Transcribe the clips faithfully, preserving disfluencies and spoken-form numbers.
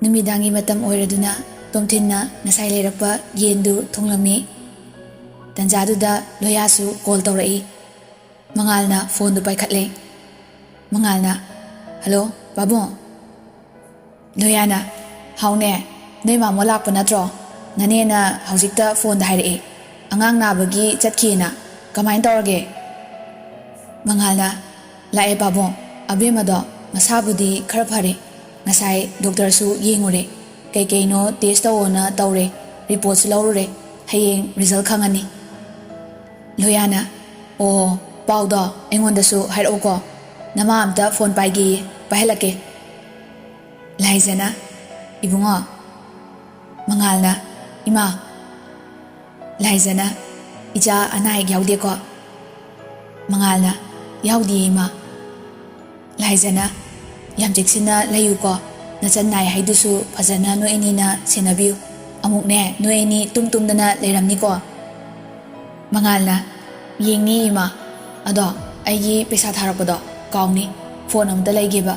ꯅꯨꯃꯤꯗꯥꯡꯒꯤ ꯃꯇꯝ ꯑꯣꯏꯔꯗꯨꯅ ꯇꯣꯝꯊꯤꯟꯅ ꯉꯁꯥꯏ ꯂꯩꯔꯛꯄ ꯌꯦꯟꯗꯨ ꯊꯣꯡꯂꯝꯃꯤ꯫ ꯇꯟꯖꯥꯗꯨꯗ ꯂꯣꯌꯥꯁꯨ ꯀꯣꯜ ꯇꯧꯔꯛꯏ꯫ ꯃꯉꯥꯜꯅ ꯐꯣꯟꯗꯨ ꯄꯥꯏꯈꯠꯂꯦ꯫ ꯃꯉꯥꯜꯅ, "ꯍꯜꯂꯣ, ꯄꯥꯕꯨꯡ?" ꯂꯣꯌꯥꯅ, "ꯍꯥꯎꯅꯦ, ꯅꯣꯏ ꯃꯥꯃꯣ ꯂꯥꯛꯄ ꯅꯠꯇ꯭ꯔꯣ? ꯅꯅꯦꯅ ꯍꯧꯖꯤꯛꯇ ꯐꯣꯟꯗ ꯍꯥꯏꯔꯛꯑꯦ, ꯑꯉꯥꯡ ꯅꯥꯕꯒꯤ ꯆꯠꯈꯤꯑꯅ꯫ ꯀꯃꯥꯏꯅ ꯇꯧꯔꯒꯦ?" ꯃꯉꯥꯜꯅ, "ꯂꯥꯛꯑꯦ ꯄꯥꯕꯨꯡ, ꯑꯕꯦꯝꯃꯗꯣ ꯃꯁꯥꯕꯨꯗꯤ ꯈꯔ ꯐꯔꯦ꯫ ꯉꯁꯥꯏ ꯗꯣꯛꯇꯔꯁꯨ ꯌꯦꯡꯉꯨꯔꯦ, ꯀꯩꯀꯩꯅꯣ ꯇꯦꯁ ꯇꯧꯑꯣꯅ ꯇꯧꯔꯦ, ꯔꯤꯄꯣꯔꯠꯁꯨ ꯂꯧꯔꯨꯔꯦ, ꯍꯌꯦꯡ ꯔꯤꯖꯜ ꯈꯪꯉꯅꯤ꯫" ꯂꯣꯌꯥꯅ, "ꯑꯣ, ꯄꯥꯎꯗꯣ ꯑꯩꯉꯣꯟꯗꯁꯨ ꯍꯥꯏꯔꯛꯎꯀꯣ, ꯅꯃꯥ ꯑꯝꯇ ꯐꯣꯟ ꯄꯥꯏꯒꯦꯌꯦ, ꯄꯥꯏꯍꯜꯂꯛꯀꯦ꯫" ꯂꯥꯏꯖꯅ, "ꯏꯕꯨꯡꯉꯣ꯫" ꯃꯉꯥꯜꯅ, "ꯏꯃꯥ꯫" ꯂꯥꯏꯖꯅ, "ꯏꯆꯥ ꯑꯅꯥ ꯑꯌꯦꯛ ꯌꯥꯎꯗꯦꯀꯣ?" ꯃꯉꯥꯜꯅ, "ꯌꯥꯎꯗꯤꯌꯦ ꯏꯃꯥ꯫" ꯂꯥꯏꯖꯅ, "ꯌꯥꯝ ꯆꯦꯛꯁꯤꯟꯅ ꯂꯩꯌꯨꯀꯣ, ꯅꯆꯟ ꯅꯥꯏ ꯍꯥꯏꯗꯨꯁꯨ ꯐꯖꯅ ꯅꯣꯏ ꯑꯅꯤꯅ ꯁꯦꯟꯅꯕꯤꯌꯨ꯫ ꯑꯃꯨꯛꯅꯦ ꯅꯣꯏ ꯑꯅꯤ ꯇꯨꯝ ꯇꯨꯝꯗꯅ ꯂꯩꯔꯝꯅꯤꯀꯣ꯫" ꯃꯉꯥꯜꯅ, "ꯌꯦꯡꯅꯤ ꯏꯃꯥ, ꯑꯗꯣ ꯑꯩꯒꯤ ꯄꯩꯁꯥ ꯊꯥꯔꯛꯄꯗꯣ ꯀꯥꯎꯅꯤ, ꯐꯣꯟ ꯑꯝꯇ ꯂꯩꯒꯦꯕ,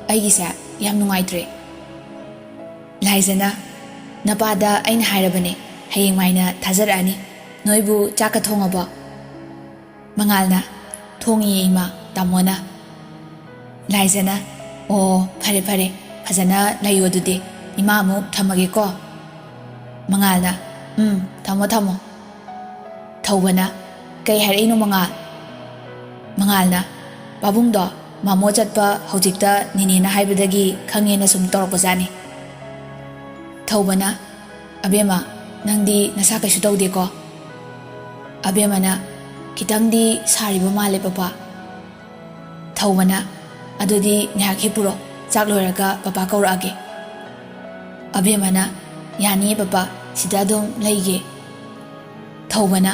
ꯑꯩꯒꯤꯁꯦ ꯌꯥꯝ ꯅꯨꯡꯉꯥꯏꯇ꯭ꯔꯦ꯫" ꯂꯥꯏꯖꯅ, "ꯅꯄꯥꯗ ꯑꯩꯅ ꯍꯥꯏꯔꯕꯅꯦ, ꯍꯌꯦꯡꯋꯥꯏꯅ ꯊꯥꯖꯔꯛꯑꯅꯤ꯫ ꯅꯣꯏꯕꯨ ꯆꯥꯛꯀ ꯊꯣꯡꯉꯕꯣ?" ꯃꯉꯥꯜꯅ, "ꯊꯣꯡꯉꯤꯌꯦ ꯏꯃꯥ, ꯇꯥꯃꯣꯅ꯫" ꯂꯥꯏꯖꯅ, "ꯑꯣ, ꯐꯔꯦ ꯐꯔꯦ, ꯐꯖꯅ ꯂꯩꯌꯨ ꯑꯗꯨꯗꯤ, ꯏꯃꯥ ꯑꯃꯨꯛ ꯊꯝꯃꯒꯦꯀꯣ꯫" ꯃꯉꯥꯜꯅ, "ꯎꯝ, ꯊꯝꯃꯣ ꯊꯝꯃꯣ꯫" ꯊꯧꯕꯅ, "ꯀꯩ ꯍꯥꯏꯔꯛꯏꯅꯣ ꯃꯉꯥꯜ?" ꯃꯉꯥꯜꯅ, "ꯄꯥꯕꯨꯡꯗꯣ ꯃꯥꯃꯣ ꯆꯠꯄ ꯍꯧꯖꯤꯛꯇ ꯅꯤꯅꯦꯅ ꯍꯥꯏꯕꯗꯒꯤ ꯈꯪꯉꯦꯅ ꯁꯨꯝ ꯇꯧꯔꯛꯄꯖꯥꯠꯅꯤ꯫" ꯊꯧꯕꯅ, "ꯑꯕꯦꯝꯃ, ꯅꯪꯗꯤ ꯅꯁꯥ ꯀꯩꯁꯨ ꯇꯧꯗꯦꯀꯣ?" ꯑꯕꯦꯝꯃꯅ, "ꯈꯤꯇꯪꯗꯤ ꯁꯥꯔꯤꯕ ꯃꯥꯜꯂꯦ ꯄꯄꯥ꯫" ꯊꯧꯕꯅ, "ꯑꯗꯨꯗꯤ ꯉꯥꯏꯍꯥꯛ ꯍꯤꯞꯄꯨꯔꯣ, ꯆꯥꯛ ꯂꯣꯏꯔꯒ ꯄꯄꯥ ꯀꯧꯔꯛꯑꯒꯦ꯫" ꯑꯕꯦꯝꯃꯅ, "ꯌꯥꯅꯤꯌꯦ ꯄꯄꯥ, ꯁꯤꯗ ꯑꯗꯨꯝ ꯂꯩꯒꯦ꯫" ꯊꯧꯕꯅ,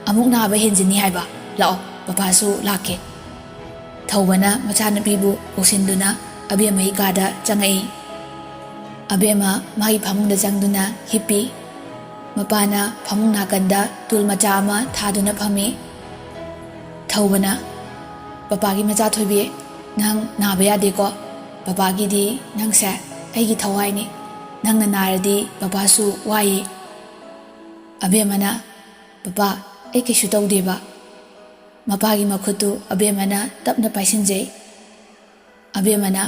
"ꯑꯃꯨꯛ ꯅꯥꯕ ꯍꯦꯟꯖꯤꯟꯅꯤ ꯍꯥꯏꯕ, ꯂꯥꯛꯑꯣ, ꯄꯄꯥꯁꯨ ꯂꯥꯛꯀꯦ꯫" ꯊꯧꯕꯅ ꯃꯆꯥꯅꯨꯄꯤꯕꯨ ꯀꯧꯁꯤꯟꯗꯨꯅ ꯑꯕꯦꯝꯃꯒꯤ ꯀꯥꯗ ꯆꯪꯉꯛꯏ꯫ ꯑꯕꯦꯝꯃ ꯃꯥꯒꯤ ꯐꯃꯨꯡꯗ ꯆꯪꯗꯨꯅ ꯍꯤꯞꯄꯤ꯫ ꯃꯄꯥꯅ ꯐꯃꯨꯡ ꯅꯥꯀꯟꯗ ꯇꯨꯜ ꯃꯆꯥ ꯑꯃ ꯊꯥꯗꯨꯅ ꯐꯝꯃꯤ꯫ ꯊꯧꯕꯅ, "ꯄꯄꯥꯒꯤ ꯃꯆꯥ ꯊꯣꯏꯕꯤ, ꯅꯪ ꯅꯥꯕ ꯌꯥꯗꯦꯀꯣ꯫ ꯄꯄꯥꯒꯤꯗꯤ ꯅꯪꯁꯦ ꯑꯩꯒꯤ ꯊꯋꯥꯏꯅꯤ꯫ ꯅꯪꯅ ꯅꯥꯔꯗꯤ ꯄꯄꯥꯁꯨ ꯋꯥꯏꯌꯦ꯫ ꯑꯕꯦꯝꯃꯅ, "ꯄꯄꯥ, ꯑꯩ ꯀꯩꯁꯨ ꯇꯧꯗꯦꯕ꯫" ꯃꯄꯥꯒꯤ ꯃꯈꯨꯠꯇꯨ ꯑꯕꯦꯝꯃꯅ ꯇꯞꯅ ꯄꯥꯏꯁꯤꯟꯖꯩ꯫ ꯑꯕꯦꯝꯃꯅ,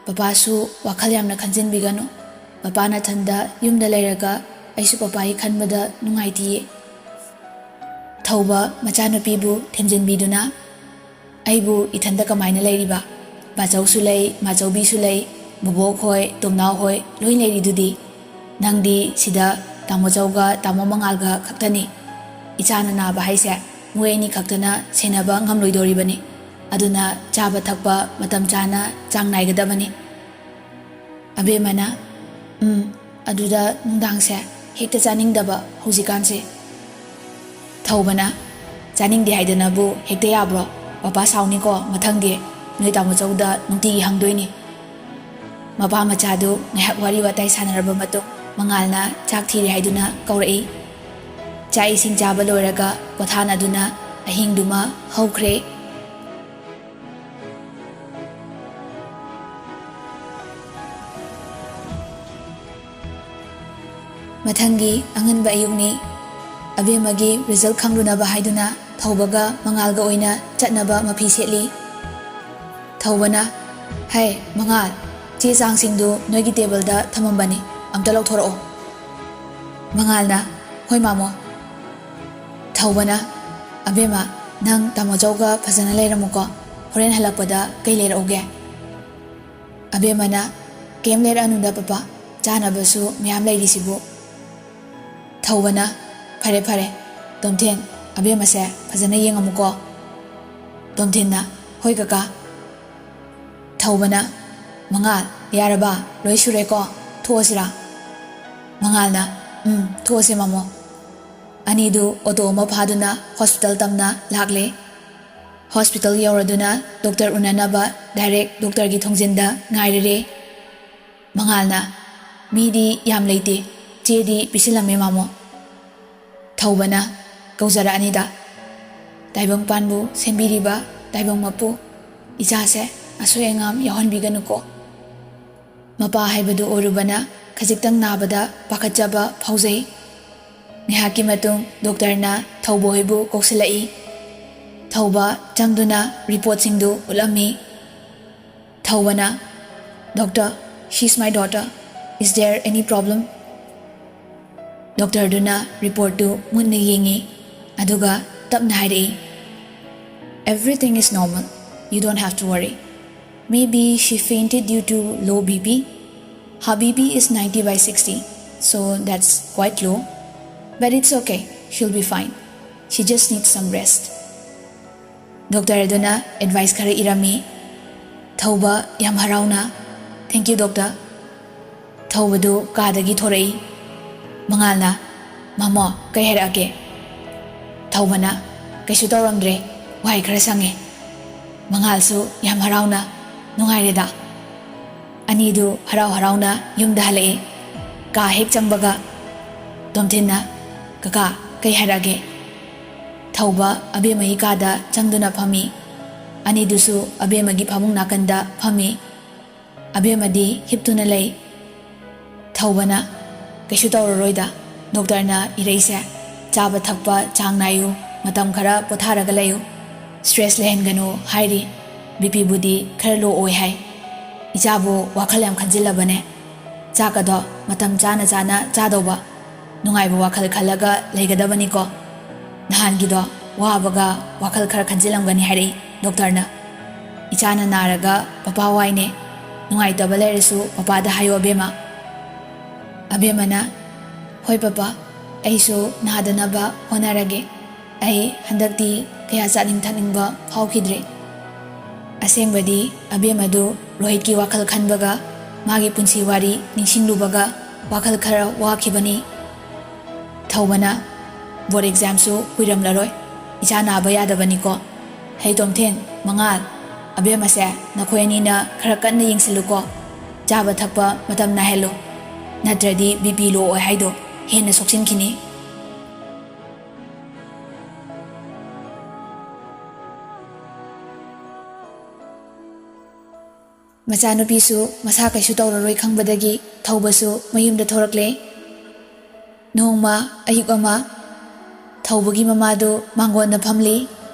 "ꯄꯄꯥꯁꯨ ꯋꯥꯈꯜ ꯌꯥꯝꯅ ꯈꯟꯖꯤꯟꯕꯤꯒꯅꯨ꯫ ꯄꯄꯥ ꯅꯊꯟꯗ ꯌꯨꯝꯗ ꯂꯩꯔꯒ ꯑꯩꯁꯨ ꯄꯄꯥꯒꯤ ꯈꯟꯕꯗ ꯅꯨꯡꯉꯥꯏꯇꯤꯌꯦ꯫" ꯊꯧꯕ ꯃꯆꯥꯅꯨꯄꯤꯕꯨ ꯊꯦꯝꯖꯤꯟꯕꯤꯗꯨꯅ, "ꯑꯩꯕꯨ ꯏꯊꯟꯗ ꯀꯃꯥꯏꯅ ꯂꯩꯔꯤꯕ? ꯕꯥꯆꯧꯁꯨ ꯂꯩ, ꯃꯥꯆꯧꯕꯤꯁꯨ ꯂꯩ, ꯕꯣꯕꯣꯛ ꯍꯣꯏ, ꯇꯣꯝꯅꯥꯎ ꯍꯣꯏ ꯂꯣꯏ ꯂꯩꯔꯤꯗꯨꯗꯤ꯫ ꯅꯪꯗꯤ ꯁꯤꯗ ꯇꯥꯃꯣ ꯆꯧꯒ ꯇꯥꯃꯣ ꯃꯉꯥꯜꯒ ꯈꯛꯇꯅꯤ꯫ ꯏꯆꯥꯅ ꯅꯥꯕ ꯍꯥꯏꯁꯦ ꯃꯣꯏ ꯑꯅꯤ ꯈꯛꯇꯅ ꯁꯦꯟꯅꯕ ꯉꯝꯂꯣꯏꯗꯧꯔꯤꯕꯅꯤ꯫ ꯑꯗꯨꯅ ꯆꯥꯕ ꯊꯛꯄ ꯃꯇꯝ ꯆꯥꯅ ꯆꯥꯡ ꯅꯥꯏꯒꯗꯕꯅꯤ꯫" ꯑꯕꯦꯝꯃꯅ, "ꯎꯝ, ꯑꯗꯨꯗ ꯅꯨꯡꯗꯥꯡꯁꯦ ꯍꯦꯛꯇ ꯆꯥꯅꯤꯡꯗꯕ ꯍꯧꯖꯤꯛꯀꯥꯟꯁꯦ꯫" ꯊꯧꯕꯅ, "ꯆꯥꯅꯤꯡꯗꯦ ꯍꯥꯏꯗꯅꯕꯨ ꯍꯦꯛꯇ ꯌꯥꯕ꯭ꯔꯣ? ꯄꯄꯥ ꯁꯥꯎꯅꯤꯀꯣ, ꯃꯊꯪꯗꯤ ꯅꯣꯏ ꯇꯥꯃꯣ ꯆꯧꯗ ꯅꯨꯡꯇꯤꯒꯤ ꯍꯪꯗꯣꯏꯅꯤ꯫" ꯃꯄꯥ ꯃꯆꯥꯗꯨ ꯉꯥꯏꯍꯥꯛ ꯋꯥꯔꯤ ꯋꯥꯇꯥꯏ ꯁꯥꯟꯅꯔꯕ ꯃꯇꯨꯡ, ꯃꯉꯥꯜꯅ ꯆꯥꯛ ꯊꯤꯔꯦ ꯍꯥꯏꯗꯨꯅ ꯀꯧꯔꯛꯏ꯫ ꯆꯥꯛ ꯏꯁꯤꯡ ꯆꯥꯕ ꯂꯣꯏꯔꯒ ꯄꯣꯊꯥꯅꯗꯨꯅ ꯑꯍꯤꯡꯗꯨꯃ ꯍꯧꯈ꯭ꯔꯦ꯫ ꯃꯊꯪꯒꯤ ꯑꯉꯟꯕ ꯑꯌꯨꯛꯅꯤ꯫ ꯑꯕꯦꯝꯃꯒꯤ ꯔꯤꯖꯜ ꯈꯪꯂꯨꯅꯕ ꯍꯥꯏꯗꯨꯅ ꯊꯧꯕꯒ ꯃꯉꯥꯜꯒ ꯑꯣꯏꯅ ꯆꯠꯅꯕ ꯃꯐꯤ ꯁꯦꯠꯂꯤ꯫ ꯊꯧꯕꯅ, "ꯍꯩ, ꯃꯉꯥꯜ, ꯆꯦ ꯆꯥꯡꯁꯤꯡꯗꯨ ꯅꯣꯏꯒꯤ ꯇꯦꯕꯜꯗ ꯊꯝꯃꯝꯕꯅꯤ, ꯑꯝꯇ ꯂꯧꯊꯣꯔꯛꯑꯣ꯫" ꯃꯉꯥꯜꯅ, "ꯍꯣꯏ, ꯃꯥꯃꯣ꯫" ꯊꯧꯕꯅ, "ꯑꯕꯦꯝꯃ, ꯅꯪ ꯇꯥꯃꯣ ꯆꯧꯒ ꯐꯖꯅ ꯂꯩꯔꯝꯃꯨꯀꯣ, ꯍꯣꯔꯦꯟ ꯍꯜꯂꯛꯄꯗ ꯀꯩ ꯂꯩꯔꯛꯎꯒꯦ?" ꯑꯕꯦꯝꯃꯅ, "ꯀꯩꯝ ꯂꯩꯔꯛꯑꯅꯨꯗ ꯄꯄꯥ, ꯆꯥꯅꯕꯁꯨ ꯃꯌꯥꯝ ꯂꯩꯔꯤꯁꯤꯕꯨ꯫" ꯊꯧꯕꯅ, "ꯐꯔꯦ ꯐꯔꯦ, ꯇꯣꯝꯊꯤꯟ, ꯑꯕꯦꯝꯃꯁꯦ ꯐꯖꯅ ꯌꯦꯡꯉꯝꯃꯨꯀꯣ꯫" ꯇꯣꯝꯊꯤꯟꯅ, "ꯍꯣꯏ ꯀꯀꯥ꯫" ꯊꯧꯕꯅ, "ꯃꯉꯥꯜ, ꯌꯥꯔꯕ? ꯂꯣꯏ ꯁꯨꯔꯦꯀꯣ? ꯊꯣꯛꯑꯁꯤꯔꯥ?" ꯃꯉꯥꯜꯅ, "ꯎꯝ, ꯊꯣꯛꯑꯁꯦ ꯃꯥꯃꯣ꯫" ꯑꯅꯤꯗꯨ ꯑꯣꯇꯣ ꯑꯃ ꯐꯥꯗꯨꯅ ꯍꯣꯁꯄꯤꯇꯥꯜ ꯇꯝꯅ ꯂꯥꯛꯂꯦ꯫ ꯍꯣꯁꯄꯤꯇꯥꯜ ꯌꯧꯔꯗꯨꯅ ꯗꯣꯛꯇꯔ ꯎꯅꯅꯕ ꯗꯥꯏꯔꯦꯛ ꯗꯣꯛꯇꯔꯒꯤ ꯊꯣꯡꯖꯤꯟꯗ ꯉꯥꯏꯔꯔꯦ꯫ ꯃꯉꯥꯜꯅ, "ꯃꯤꯗꯤ ꯌꯥꯝ ꯂꯩꯇꯦ, ꯆꯦꯗꯤ ꯄꯤꯁꯤꯜꯂꯝꯃꯦ ꯃꯥꯃꯣ꯫" ꯊꯧꯕꯅ, "ꯀꯧꯖꯔꯛꯑꯅꯤꯗ꯫ ꯇꯥꯏꯕꯪꯄꯥꯟꯕꯨ ꯁꯦꯝꯕꯤꯔꯤꯕ ꯇꯥꯏꯕꯪ ꯃꯄꯨ, ꯏꯆꯥꯁꯦ ꯑꯁꯣꯏ ꯑꯉꯥꯝ ꯌꯥꯎꯍꯟꯕꯤꯒꯅꯨꯀꯣ꯫" ꯃꯄꯥ ꯍꯥꯏꯕꯗꯨ ꯑꯣꯏꯔꯨꯕꯅ ꯈꯖꯤꯛꯇꯪ ꯅꯥꯕꯗ ꯄꯥꯈꯠꯆꯕ ꯐꯥꯎꯖꯩ꯫ ꯉꯥꯏꯍꯥꯛꯀꯤ ꯃꯇꯨꯡ ꯗꯣꯛꯇꯔꯅ ꯊꯧꯕ ꯍꯣꯏꯕꯨ ꯀꯧꯁꯤꯜꯂꯛꯏ꯫ ꯊꯧꯕ ꯆꯪꯗꯨꯅ ꯔꯤꯄꯣꯔꯠꯁꯤꯡꯗꯨ ꯎꯠꯂꯝꯃꯤ꯫ ꯊꯧꯕꯅ, "Doctor, she's my daughter. Is there any problem?" ꯗꯣꯛꯇꯔꯗꯨꯅ ꯔꯤꯄꯣꯔꯠꯇꯨ ꯃꯨꯟꯅ ꯌꯦꯡꯉꯤ, ꯑꯗꯨꯒ ꯇꯞꯅ ꯍꯥꯏꯔꯛꯏ, "Everything is normal. You don't have to worry. Maybe she fainted due to low B P. Her B P is ninety by sixty, so that's quite low. But it's okay. She'll be fine. She just needs some rest." Doctor ꯑꯗꯨꯅ advice ꯈꯔ ꯏꯔꯝꯃꯤ꯫ ꯊꯧꯕ ꯌꯥꯝ ꯍꯔꯥꯎꯅ, "Thank you, doctor." ꯊꯧꯕꯗꯨ ꯀꯥꯗꯒꯤ ꯊꯣꯔꯛꯏ꯫ ꯃꯉꯥꯜꯅ, "ꯃꯥꯃꯣ, ꯀꯩ ꯍꯥꯏꯔꯛꯑꯒꯦ?" ꯊꯧꯕꯅ, "ꯀꯩꯁꯨ ꯇꯧꯔꯝꯗ꯭ꯔꯦ, ꯋꯥꯍꯩ ꯈꯔ ꯁꯪꯉꯦ꯫" ꯃꯉꯥꯜꯁꯨ ꯌꯥꯝ ꯍꯔꯥꯎꯅ, "ꯅꯨꯡꯉꯥꯏꯔꯦꯗ?" ꯑꯅꯤꯗꯨ ꯍꯔꯥꯎ ꯍꯔꯥꯎꯅ ꯌꯨꯝꯗ ꯍꯜꯂꯛꯏ꯫ ꯀꯥ ꯍꯦꯛ ꯆꯪꯕꯒ ꯇꯣꯝꯊꯤꯟꯅ, "ꯀꯀꯥ, ꯀꯩ ꯍꯥꯏꯔꯛꯑꯒꯦ?" ꯊꯧꯕ ꯑꯕꯦꯝꯃꯒꯤ ꯀꯥꯗ ꯆꯪꯗꯨꯅ ꯐꯝꯃꯤ꯫ ꯑꯅꯤꯗꯨꯁꯨ ꯑꯕꯦꯝꯃꯒꯤ ꯐꯃꯨꯡ ꯅꯥꯀꯟꯗ ꯐꯝꯃꯤ꯫ ꯑꯕꯦꯝꯃꯗꯤ ꯍꯤꯞꯇꯨꯅ ꯂꯩ꯫ ꯊꯧꯕꯅ, "ꯀꯩꯁꯨ ꯇꯧꯔꯔꯣꯏꯗ, ꯗꯣꯛꯇꯔꯅ ꯏꯔꯛꯏꯁꯦ꯫ ꯆꯥꯕ ꯊꯛꯄ ꯆꯥꯡ ꯅꯥꯏꯌꯨ, ꯃꯇꯝ ꯈꯔ ꯄꯣꯊꯥꯔꯒ ꯂꯩꯌꯨ꯫ ꯁ꯭ꯇ꯭ꯔꯦꯁ ꯂꯩꯍꯟꯒꯅꯨ ꯍꯥꯏꯔꯤ꯫ ꯕꯤ ꯄꯤꯕꯨꯗꯤ ꯈꯔ ꯂꯣ ꯑꯣꯏ ꯍꯥꯏ꯫ ꯏꯆꯥꯕꯨ ꯋꯥꯈꯜ ꯌꯥꯝ ꯈꯟꯖꯤꯜꯂꯕꯅꯦ꯫ ꯆꯥꯛꯀꯗꯣ ꯃꯇꯝ ꯆꯥꯅ ꯆꯥꯅ ꯆꯥꯗꯧꯕ꯫ ꯅꯨꯡꯉꯥꯏꯕ ꯋꯥꯈꯜ ꯈꯜꯂꯒ ꯂꯩꯒꯗꯕꯅꯤꯀꯣ꯫ ꯅꯍꯥꯟꯒꯤꯗꯣ ꯋꯥꯕꯒ ꯋꯥꯈꯜ ꯈꯔ ꯈꯟꯖꯤꯜꯂꯝꯒꯅꯤ ꯍꯥꯏꯔꯛꯏ ꯗꯣꯛꯇꯔꯅ꯫ ꯏꯆꯥꯅ ꯅꯥꯔꯒ ꯄꯄꯥ ꯋꯥꯏꯅꯦ꯫ ꯅꯨꯡꯉꯥꯏꯇꯕ ꯂꯩꯔꯁꯨ ꯄꯄꯥꯗ ꯍꯥꯏꯌꯣ ꯑꯕꯦꯝꯃ꯫" ꯑꯕꯦꯝꯃꯅ, "ꯍꯣꯏ ꯄꯄꯥ, ꯑꯩꯁꯨ ꯅꯥꯗꯅꯕ ꯍꯣꯠꯅꯔꯒꯦ꯫ ꯑꯩ ꯍꯟꯗꯛꯇꯤ ꯀꯌꯥ ꯆꯥꯅꯤꯡ ꯊꯛꯅꯤꯡꯕ ꯐꯥꯎꯈꯤꯗ꯭ꯔꯦ꯫" ꯑꯁꯦꯡꯕꯗꯤ ꯑꯕꯦꯝꯃꯗꯨ ꯔꯣꯍꯤꯠꯀꯤ ꯋꯥꯈꯜ ꯈꯟꯕꯒ ꯃꯥꯒꯤ ꯄꯨꯟꯁꯤ ꯋꯥꯔꯤ ꯅꯤꯡꯁꯤꯡꯂꯨꯕꯒ ꯋꯥꯈꯜ ꯈꯔ ꯋꯥꯈꯤꯕꯅꯤ꯫ ꯊꯧꯕꯅ, "ꯕꯣꯔꯗ ꯑꯦꯛꯖꯥꯝꯁꯨ ꯀꯨꯏꯔꯝꯂꯔꯣꯏ꯫ ꯏꯆꯥ ꯅꯥꯕ ꯌꯥꯗꯕꯅꯤꯀꯣ꯫ ꯍꯩ ꯇꯣꯝꯊꯤꯟ, ꯃꯉꯥꯜ, ꯑꯕꯦꯝꯃꯁꯦ ꯅꯈꯣꯏ ꯑꯅꯤꯅ ꯈꯔ ꯀꯟꯅ ꯌꯦꯡꯁꯤꯜꯂꯨꯀꯣ꯫ ꯆꯥꯕ ꯊꯛꯄ ꯃꯇꯝ ꯅꯥꯏꯍꯜꯂꯨ꯫ ꯅꯠꯇ꯭ꯔꯗꯤ ꯕꯤ ꯄꯤ ꯂꯣ ꯑꯣꯏ ꯍꯥꯏꯗꯣ ꯍꯦꯟꯅ ꯁꯣꯛꯆꯤꯟꯈꯤꯅꯤ꯫" ꯃꯆꯥꯅꯨꯄꯤꯁꯨ ꯃꯁꯥ ꯀꯩꯁꯨ ꯇꯧꯔꯔꯣꯏ ꯈꯪꯕꯗꯒꯤ ꯊꯧꯕꯁꯨ ꯃꯌꯨꯝꯗ ꯊꯣꯔꯛꯂꯦ꯫ ꯅꯣꯡꯃ ꯑꯌꯨꯛ ꯑꯃ ꯊꯧꯕꯒꯤ ꯃꯃꯥꯗꯨ ꯃꯥꯡꯒꯣꯟꯗ ꯐꯝꯂꯤ꯫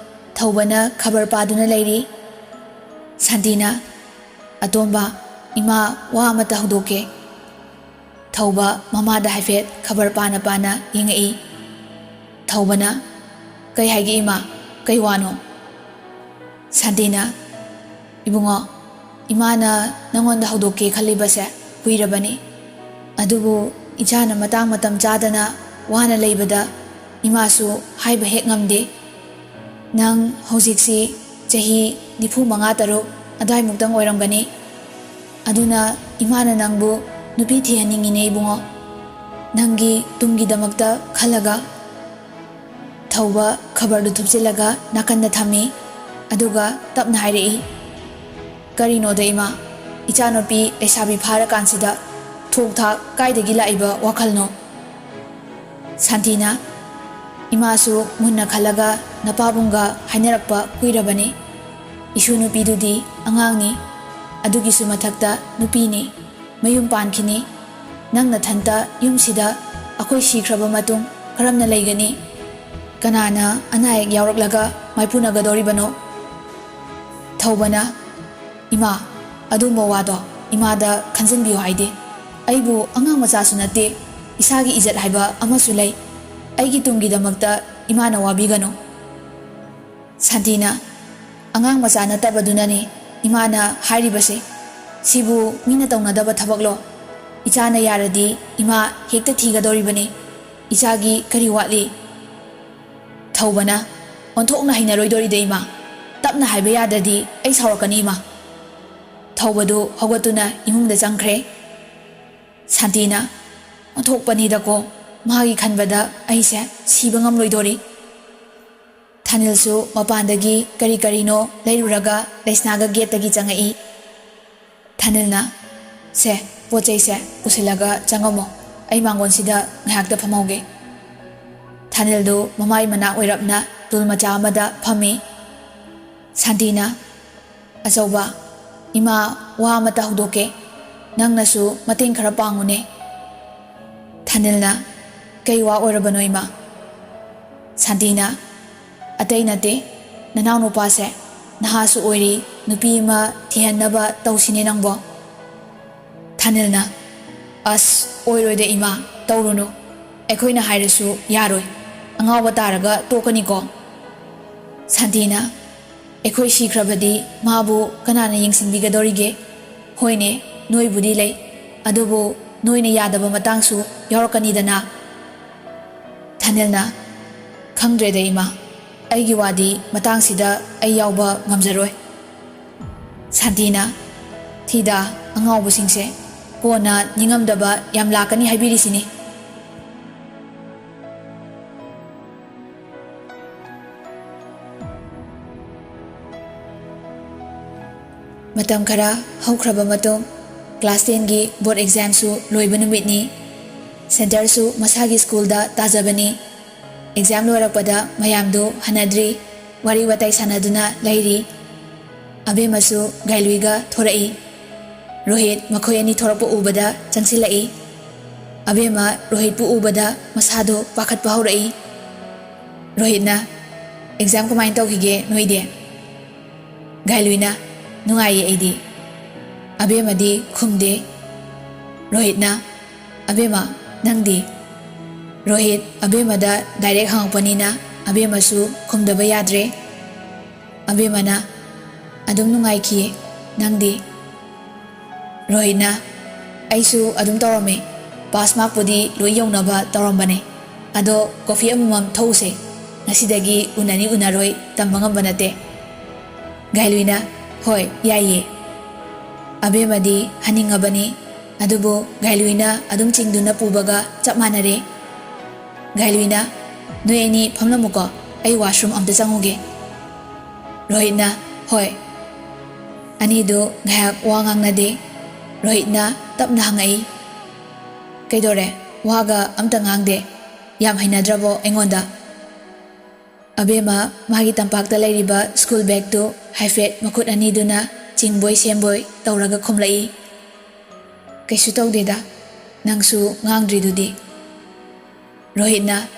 ꯊꯧꯕꯅ ꯈꯕꯔ ꯄꯥꯗꯨꯅ ꯂꯩꯔꯤ꯫ ꯁꯥꯟꯇꯤꯅ, "ꯑꯇꯣꯝꯕ, ꯏꯃꯥ ꯋꯥ ꯑꯃꯇ ꯍꯧꯗꯣꯛꯀꯦ꯫" ꯊꯧꯕ ꯃꯃꯥꯗ ꯍꯥꯏꯐꯦꯠ ꯈꯕꯔ ꯄꯥꯅ ꯄꯥꯅ ꯌꯦꯡꯉꯛꯏ꯫ ꯊꯧꯕꯅ, "ꯀꯩ ꯍꯥꯏꯒꯦ ꯏꯃꯥ? ꯀꯩ ꯋꯥꯅꯣ?" ꯁꯥꯟꯇꯤꯅ, "ꯏꯕꯨꯡꯉꯣ, ꯏꯃꯥꯅ ꯅꯪꯉꯣꯟꯗ ꯍꯧꯗꯣꯛꯀꯦ ꯈꯜꯂꯤꯕꯁꯦ ꯀꯨꯏꯔꯕꯅꯤ꯫ ꯑꯗꯨꯕꯨ ꯏꯆꯥꯅ ꯃꯇꯥꯡ ꯃꯇꯝ ꯆꯥꯗꯅ ꯋꯥꯅ ꯂꯩꯕꯗ ꯏꯃꯥꯁꯨ ꯍꯥꯏꯕ ꯍꯦꯛ ꯉꯝꯗꯦ꯫ ꯅꯪ ꯍꯧꯖꯤꯛꯁꯤ ꯆꯍꯤ ꯅꯤꯐꯨ ꯃꯉꯥ ꯇꯔꯨꯛ ꯑꯗꯨꯋꯥꯏꯃꯨꯛꯇꯪ ꯑꯣꯏꯔꯝꯒꯅꯤ꯫ ꯑꯗꯨꯅ ꯏꯃꯥꯅ ꯅꯪꯕꯨ ꯅꯨꯄꯤ ꯊꯤꯍꯟꯅꯤꯡꯉꯤꯅꯦ ꯏꯕꯨꯡꯉꯣ꯫ ꯅꯪꯒꯤ ꯇꯨꯡꯒꯤꯗꯃꯛꯇ ꯈꯜꯂꯒ꯫" ꯊꯧꯕ ꯈꯕꯔꯗꯨ ꯊꯨꯞꯆꯤꯜꯂꯒ ꯅꯥꯀꯟꯗ ꯊꯝꯃꯤ꯫ ꯑꯗꯨꯒ ꯇꯞꯅ ꯍꯥꯏꯔꯛꯏ, "ꯀꯔꯤꯅꯣꯗ ꯏꯃꯥ, ꯏꯆꯥꯅꯨꯄꯤ ꯂꯩꯁꯥꯕꯤ ꯐꯥꯔꯀꯥꯟꯁꯤꯗ ꯊꯣꯛ ꯊꯥꯛ ꯀꯥꯏꯗꯒꯤ ꯂꯥꯛꯏꯕ ꯋꯥꯈꯜꯅꯣ?" ꯁꯥꯟꯇꯤꯅ, "ꯏꯃꯥꯁꯨ ꯃꯨꯟꯅ ꯈꯜꯂꯒ ꯅꯄꯥꯕꯨꯡꯒ ꯍꯥꯏꯅꯔꯛꯄ ꯀꯨꯏꯔꯕꯅꯤ꯫ ꯏꯁꯨ ꯅꯨꯄꯤꯗꯨꯗꯤ ꯑꯉꯥꯡꯅꯤ, ꯑꯗꯨꯒꯤꯁꯨ ꯃꯊꯛꯇ ꯅꯨꯄꯤꯅꯤ, ꯃꯌꯨꯝ ꯄꯥꯟꯈꯤꯅꯤ꯫ ꯅꯪ ꯅꯊꯟꯇ ꯌꯨꯝꯁꯤꯗ ꯑꯩꯈꯣꯏ ꯁꯤꯈ꯭ꯔꯕ ꯃꯇꯨꯡ ꯀꯔꯝꯅ ꯂꯩꯒꯅꯤ? ꯀꯅꯥꯅ ꯑꯅꯥ ꯑꯌꯦꯛ ꯌꯥꯎꯔꯛꯂꯒ ꯃꯥꯏꯄꯨꯅꯒꯗꯧꯔꯤꯕꯅꯣ?" ꯊꯧꯕꯅ, "ꯏꯃꯥ, ꯑꯗꯨꯝꯕ ꯋꯥꯗꯣ ꯏꯃꯥꯗ ꯈꯟꯖꯤꯟꯕꯤꯌꯨ ꯍꯥꯏꯗꯦ꯫ ꯑꯩꯕꯨ ꯑꯉꯥꯡ ꯃꯆꯥꯁꯨ ꯅꯠꯇꯦ, ꯏꯁꯥꯒꯤ ꯏꯖꯠ ꯍꯥꯏꯕ ꯑꯃꯁꯨ ꯂꯩ꯫ ꯑꯩꯒꯤ ꯇꯨꯡꯒꯤꯗꯃꯛꯇ ꯏꯃꯥꯅ ꯋꯥꯕꯤꯒꯅꯨ꯫" ꯁꯥꯟꯇꯤꯅ, "ꯑꯉꯥꯡ ꯃꯆꯥ ꯅꯠꯇꯕꯗꯨꯅꯅꯦ ꯏꯃꯥꯅ ꯍꯥꯏꯔꯤꯕꯁꯦ꯫ ꯁꯤꯕꯨ ꯃꯤꯅ ꯇꯧꯅꯗꯕ ꯊꯕꯛꯂꯣ? ꯏꯆꯥꯅ ꯌꯥꯔꯗꯤ ꯏꯃꯥ ꯍꯦꯛꯇ ꯊꯤꯒꯗꯧꯔꯤꯕꯅꯤ꯫ ꯏꯆꯥꯒꯤ ꯀꯔꯤ ꯋꯥꯠꯂꯤ?" ꯊꯧꯕꯅ, "ꯑꯣꯟꯊꯣꯛꯅ ꯍꯩꯅꯔꯣꯏꯗꯧꯔꯤꯗ ꯏꯃꯥ꯫ ꯇꯞꯅ ꯍꯥꯏꯕ ꯌꯥꯗ꯭ꯔꯗꯤ ꯑꯩ ꯁꯥꯎꯔꯛꯀꯅꯤ ꯏꯃꯥ꯫" ꯊꯧꯕꯗꯨ ꯍꯧꯒꯠꯇꯨꯅ ꯏꯃꯨꯡꯗ ꯆꯪꯈ꯭ꯔꯦ꯫ ꯁꯥꯟꯇꯤꯅ, "ꯑꯣꯟꯊꯣꯛꯄꯅꯤꯗꯀꯣ, ꯃꯥꯒꯤ ꯈꯟꯕꯗ ꯑꯩꯁꯦ ꯁꯤꯕ ꯉꯝꯂꯣꯏꯗꯣꯔꯤ꯫" ꯊꯥꯅꯤꯜꯁꯨ ꯃꯄꯥꯟꯗꯒꯤ ꯀꯔꯤ ꯀꯔꯤꯅꯣ ꯂꯩꯔꯨꯔꯒ ꯂꯩꯁꯅꯥꯒ ꯒꯦꯠꯇꯒꯤ ꯆꯪꯉꯛꯏ꯫ ꯊꯥꯅꯤꯜꯅ, "ꯁꯦ, ꯄꯣꯠ ꯆꯩꯁꯦ ꯄꯨꯁꯤꯜꯂꯒ ꯆꯪꯉꯝꯃꯣ, ꯑꯩ ꯃꯥꯡꯒꯣꯟꯁꯤꯗ ꯉꯥꯏꯍꯥꯛꯇ ꯐꯝꯍꯧꯒꯦ꯫" ꯊꯥꯅꯤꯜꯗꯨ ꯃꯃꯥꯏ ꯃꯅꯥꯛ ꯑꯣꯏꯔꯞꯅ ꯇꯨꯜ ꯃꯆꯥ ꯑꯃꯗ ꯐꯝꯃꯤ꯫ ꯁꯥꯟꯇꯤꯅ, "ꯑꯆꯧꯕ, "ꯏꯃꯥ, ꯋꯥ ꯑꯃꯇ ꯍꯧꯗꯣꯛꯀꯦ, ꯅꯪꯅꯁꯨ ꯃꯇꯦꯡ ꯈꯔ ꯄꯥꯡꯉꯨꯅꯦ꯫" ꯊꯥꯅꯤꯜꯅ, "ꯀꯩ ꯋꯥ ꯑꯣꯏꯔꯕꯅꯣ ꯏꯃꯥ?" ꯁꯥꯟꯇꯤꯅ, "ꯑꯇꯩ ꯅꯠꯇꯦ, ꯅꯅꯥꯎ ꯅꯨꯄꯥꯁꯦ ꯅꯍꯥꯁꯨ ꯑꯣꯏꯔꯤ, ꯅꯨꯄꯤ ꯑꯃ ꯊꯤꯍꯟꯅꯕ ꯇꯧꯁꯤꯅꯦ ꯅꯪꯕꯣ꯫" ꯊꯥꯅꯤꯜꯅ, "ꯑꯁ, ꯑꯣꯏꯔꯣꯏꯗ ꯏꯃꯥ, ꯇꯧꯔꯨꯅꯨ꯫ ꯑꯩꯈꯣꯏꯅ ꯍꯥꯏꯔꯁꯨ ꯌꯥꯔꯣꯏ, ꯑꯉꯥꯎꯕ ꯇꯥꯔꯒ ꯇꯣꯛꯀꯅꯤꯀꯣ꯫" ꯁꯥꯟꯇꯤꯅ, "ꯑꯩꯈꯣꯏ ꯁꯤꯈ꯭ꯔꯕꯗꯤ ꯃꯥꯕꯨ ꯀꯅꯥꯅ ꯌꯦꯡꯁꯤꯟꯕꯤꯒꯗꯧꯔꯤꯒꯦ? ꯍꯣꯏꯅꯦ, ꯅꯣꯏꯕꯨꯗꯤ ꯂꯩ, ꯑꯗꯨꯕꯨ ꯅꯣꯏꯅ ꯌꯥꯗꯕ ꯃꯇꯥꯡꯁꯨ ꯌꯥꯎꯔꯛꯀꯅꯤꯗꯅ꯫" ꯊꯥꯅꯤꯜꯅ, "ꯈꯪꯗ꯭ꯔꯦꯗ ꯏꯃꯥ, ꯑꯩꯒꯤ ꯋꯥꯗꯤ ꯃꯇꯥꯡꯁꯤꯗ ꯑꯩ ꯌꯥꯎꯕ ꯉꯝꯖꯔꯣꯏ꯫" ꯁꯥꯟꯇꯤꯅ, "ꯊꯤꯗ, ꯑꯉꯥꯎꯕꯁꯤꯡꯁꯦ, ꯀꯣꯟꯅ ꯅꯤꯡꯉꯝꯗꯕ ꯌꯥꯝ ꯂꯥꯛꯀꯅꯤ ꯍꯥꯏꯕꯤꯔꯤꯁꯤꯅꯤ꯫" ꯃꯇꯝ ꯈꯔ ꯍꯧꯈ꯭ꯔꯕ ꯃꯇꯨꯡ, class ten ꯒꯤ board exam ꯁꯨ ꯂꯣꯏꯕ ꯅꯨꯃꯤꯠꯅꯤ꯫ Centre ꯁꯨ ꯃꯁꯥꯒꯤ school ꯗ ꯇꯥꯖꯕꯅꯤ꯫ Exam ꯂꯣꯏꯔꯛꯄꯗ ꯃꯌꯥꯝꯗꯨ ꯍꯟꯅꯗ꯭ꯔꯤ, ꯋꯥꯔꯤ ꯋꯥꯇꯥꯏ ꯁꯥꯟꯅꯗꯨꯅ ꯂꯩꯔꯤ꯫ ꯑꯕꯦꯝꯃꯁꯨ ꯒꯥꯏꯂꯨꯏꯒ ꯊꯣꯔꯛꯏ꯫ ꯔꯣꯍꯤꯠ ꯃꯈꯣꯏ ꯑꯅꯤ ꯊꯣꯔꯛꯄ ꯎꯕꯗ ꯆꯪꯁꯤꯜꯂꯛꯏ꯫ ꯑꯕꯦꯝꯃ ꯔꯣꯍꯤꯠꯄꯨ ꯎꯕꯗ ꯃꯁꯥꯗꯣ ꯄꯥꯈꯠꯄ ꯍꯧꯔꯛꯏ꯫ ꯔꯣꯍꯤꯠꯅ, "Exam ꯀꯃꯥꯏꯅ ꯇꯧꯈꯤꯒꯦ ꯅꯣꯏꯗꯤ?" ꯒꯥꯏꯂꯨꯏꯅ, "ꯅꯨꯡꯉꯥꯏꯌꯦ ꯑꯩꯗꯤ꯫" ꯑꯕꯦꯝꯃꯗꯤ ꯈꯨꯝꯗꯦ꯫ ꯔꯣꯍꯤꯠꯅ, "ꯑꯕꯦꯝꯃ, ꯅꯪꯗꯤ?" ꯔꯣꯍꯤꯠ ꯑꯕꯦꯝꯃꯗ direct ꯍꯪꯉꯛꯄꯅꯤꯅ ꯑꯕꯦꯝꯃꯁꯨ ꯈꯨꯝꯗꯕ ꯌꯥꯗ꯭ꯔꯦ꯫ ꯑꯕꯦꯝꯃꯅ, "ꯑꯗꯨꯝ ꯅꯨꯡꯉꯥꯏꯈꯤꯌꯦ, ꯅꯪꯗꯤ?" ꯔꯣꯍꯤꯠꯅ, "ꯑꯩꯁꯨ ꯑꯗꯨꯝ ꯇꯧꯔꯝꯃꯦ, pass mark ꯄꯨꯗꯤ ꯂꯣꯏ ꯌꯧꯅꯕ ꯇꯧꯔꯝꯕꯅꯦ꯫ ꯑꯗꯣ coffee ꯑꯃꯃꯝ ꯊꯛꯎꯁꯦ, ꯉꯁꯤꯗꯒꯤ ꯎꯅꯅꯤ ꯎꯅꯔꯣꯏ ꯇꯝꯕ ꯉꯝꯕ ꯅꯠꯇꯦ꯫" ꯒꯥꯏꯂꯨꯏꯅ, "ꯍꯣꯏ, ꯌꯥꯏꯌꯦ꯫" ꯑꯕꯦꯝꯃꯗꯤ ꯍꯟꯅꯤꯡꯉꯕꯅꯤ, ꯑꯗꯨꯕꯨ ꯒꯥꯏꯂꯨꯏꯅ ꯑꯗꯨꯝ ꯆꯤꯡꯗꯨꯅ ꯄꯨꯕꯒ ꯆꯞ ꯃꯥꯟꯅꯔꯦ꯫ ꯒꯥꯏꯂꯨꯏꯅ, "ꯅꯣꯏ ꯑꯅꯤ ꯐꯝꯂꯝꯃꯨꯀꯣ, ꯑꯩ washroom ꯑꯝꯇ ꯆꯪꯉꯨꯒꯦ꯫" ꯔꯣꯍꯤꯠꯅ, "ꯍꯣꯏ꯫" ꯑꯅꯤꯗꯨ ꯉꯥꯏꯍꯥꯛ ꯋꯥ ꯉꯥꯡꯅꯗꯦ꯫ ꯔꯣꯍꯤꯠꯅ ꯇꯞꯅ ꯍꯪꯉꯛꯏ, "ꯀꯩꯗꯧꯔꯦ? ꯋꯥꯒ ꯑꯝꯇ ꯉꯥꯡꯗꯦ꯫ ꯌꯥꯝ ꯍꯩꯅꯗ꯭ꯔꯕꯣ ꯑꯩꯉꯣꯟꯗ?" ꯑꯕꯦꯝꯃ ꯃꯥꯒꯤ ꯇꯝꯄꯥꯛꯇ ꯂꯩꯔꯤꯕ school bag ꯇꯨ ꯍꯥꯏꯐꯦꯠ ꯃꯈꯨꯠ ꯑꯅꯤꯗꯨꯅ ꯆꯤꯡꯕꯣꯏ ꯁꯦꯝꯕꯣꯏ ꯇꯧꯔꯒ ꯈꯨꯝꯂꯛꯏ꯫ "ꯀꯩꯁꯨ ꯇꯧꯗꯦꯗ, ꯅꯪꯁꯨ ꯉꯥꯡꯗ꯭ꯔꯤꯗꯨꯗꯤ?" ꯔꯣꯍꯤꯠꯅ,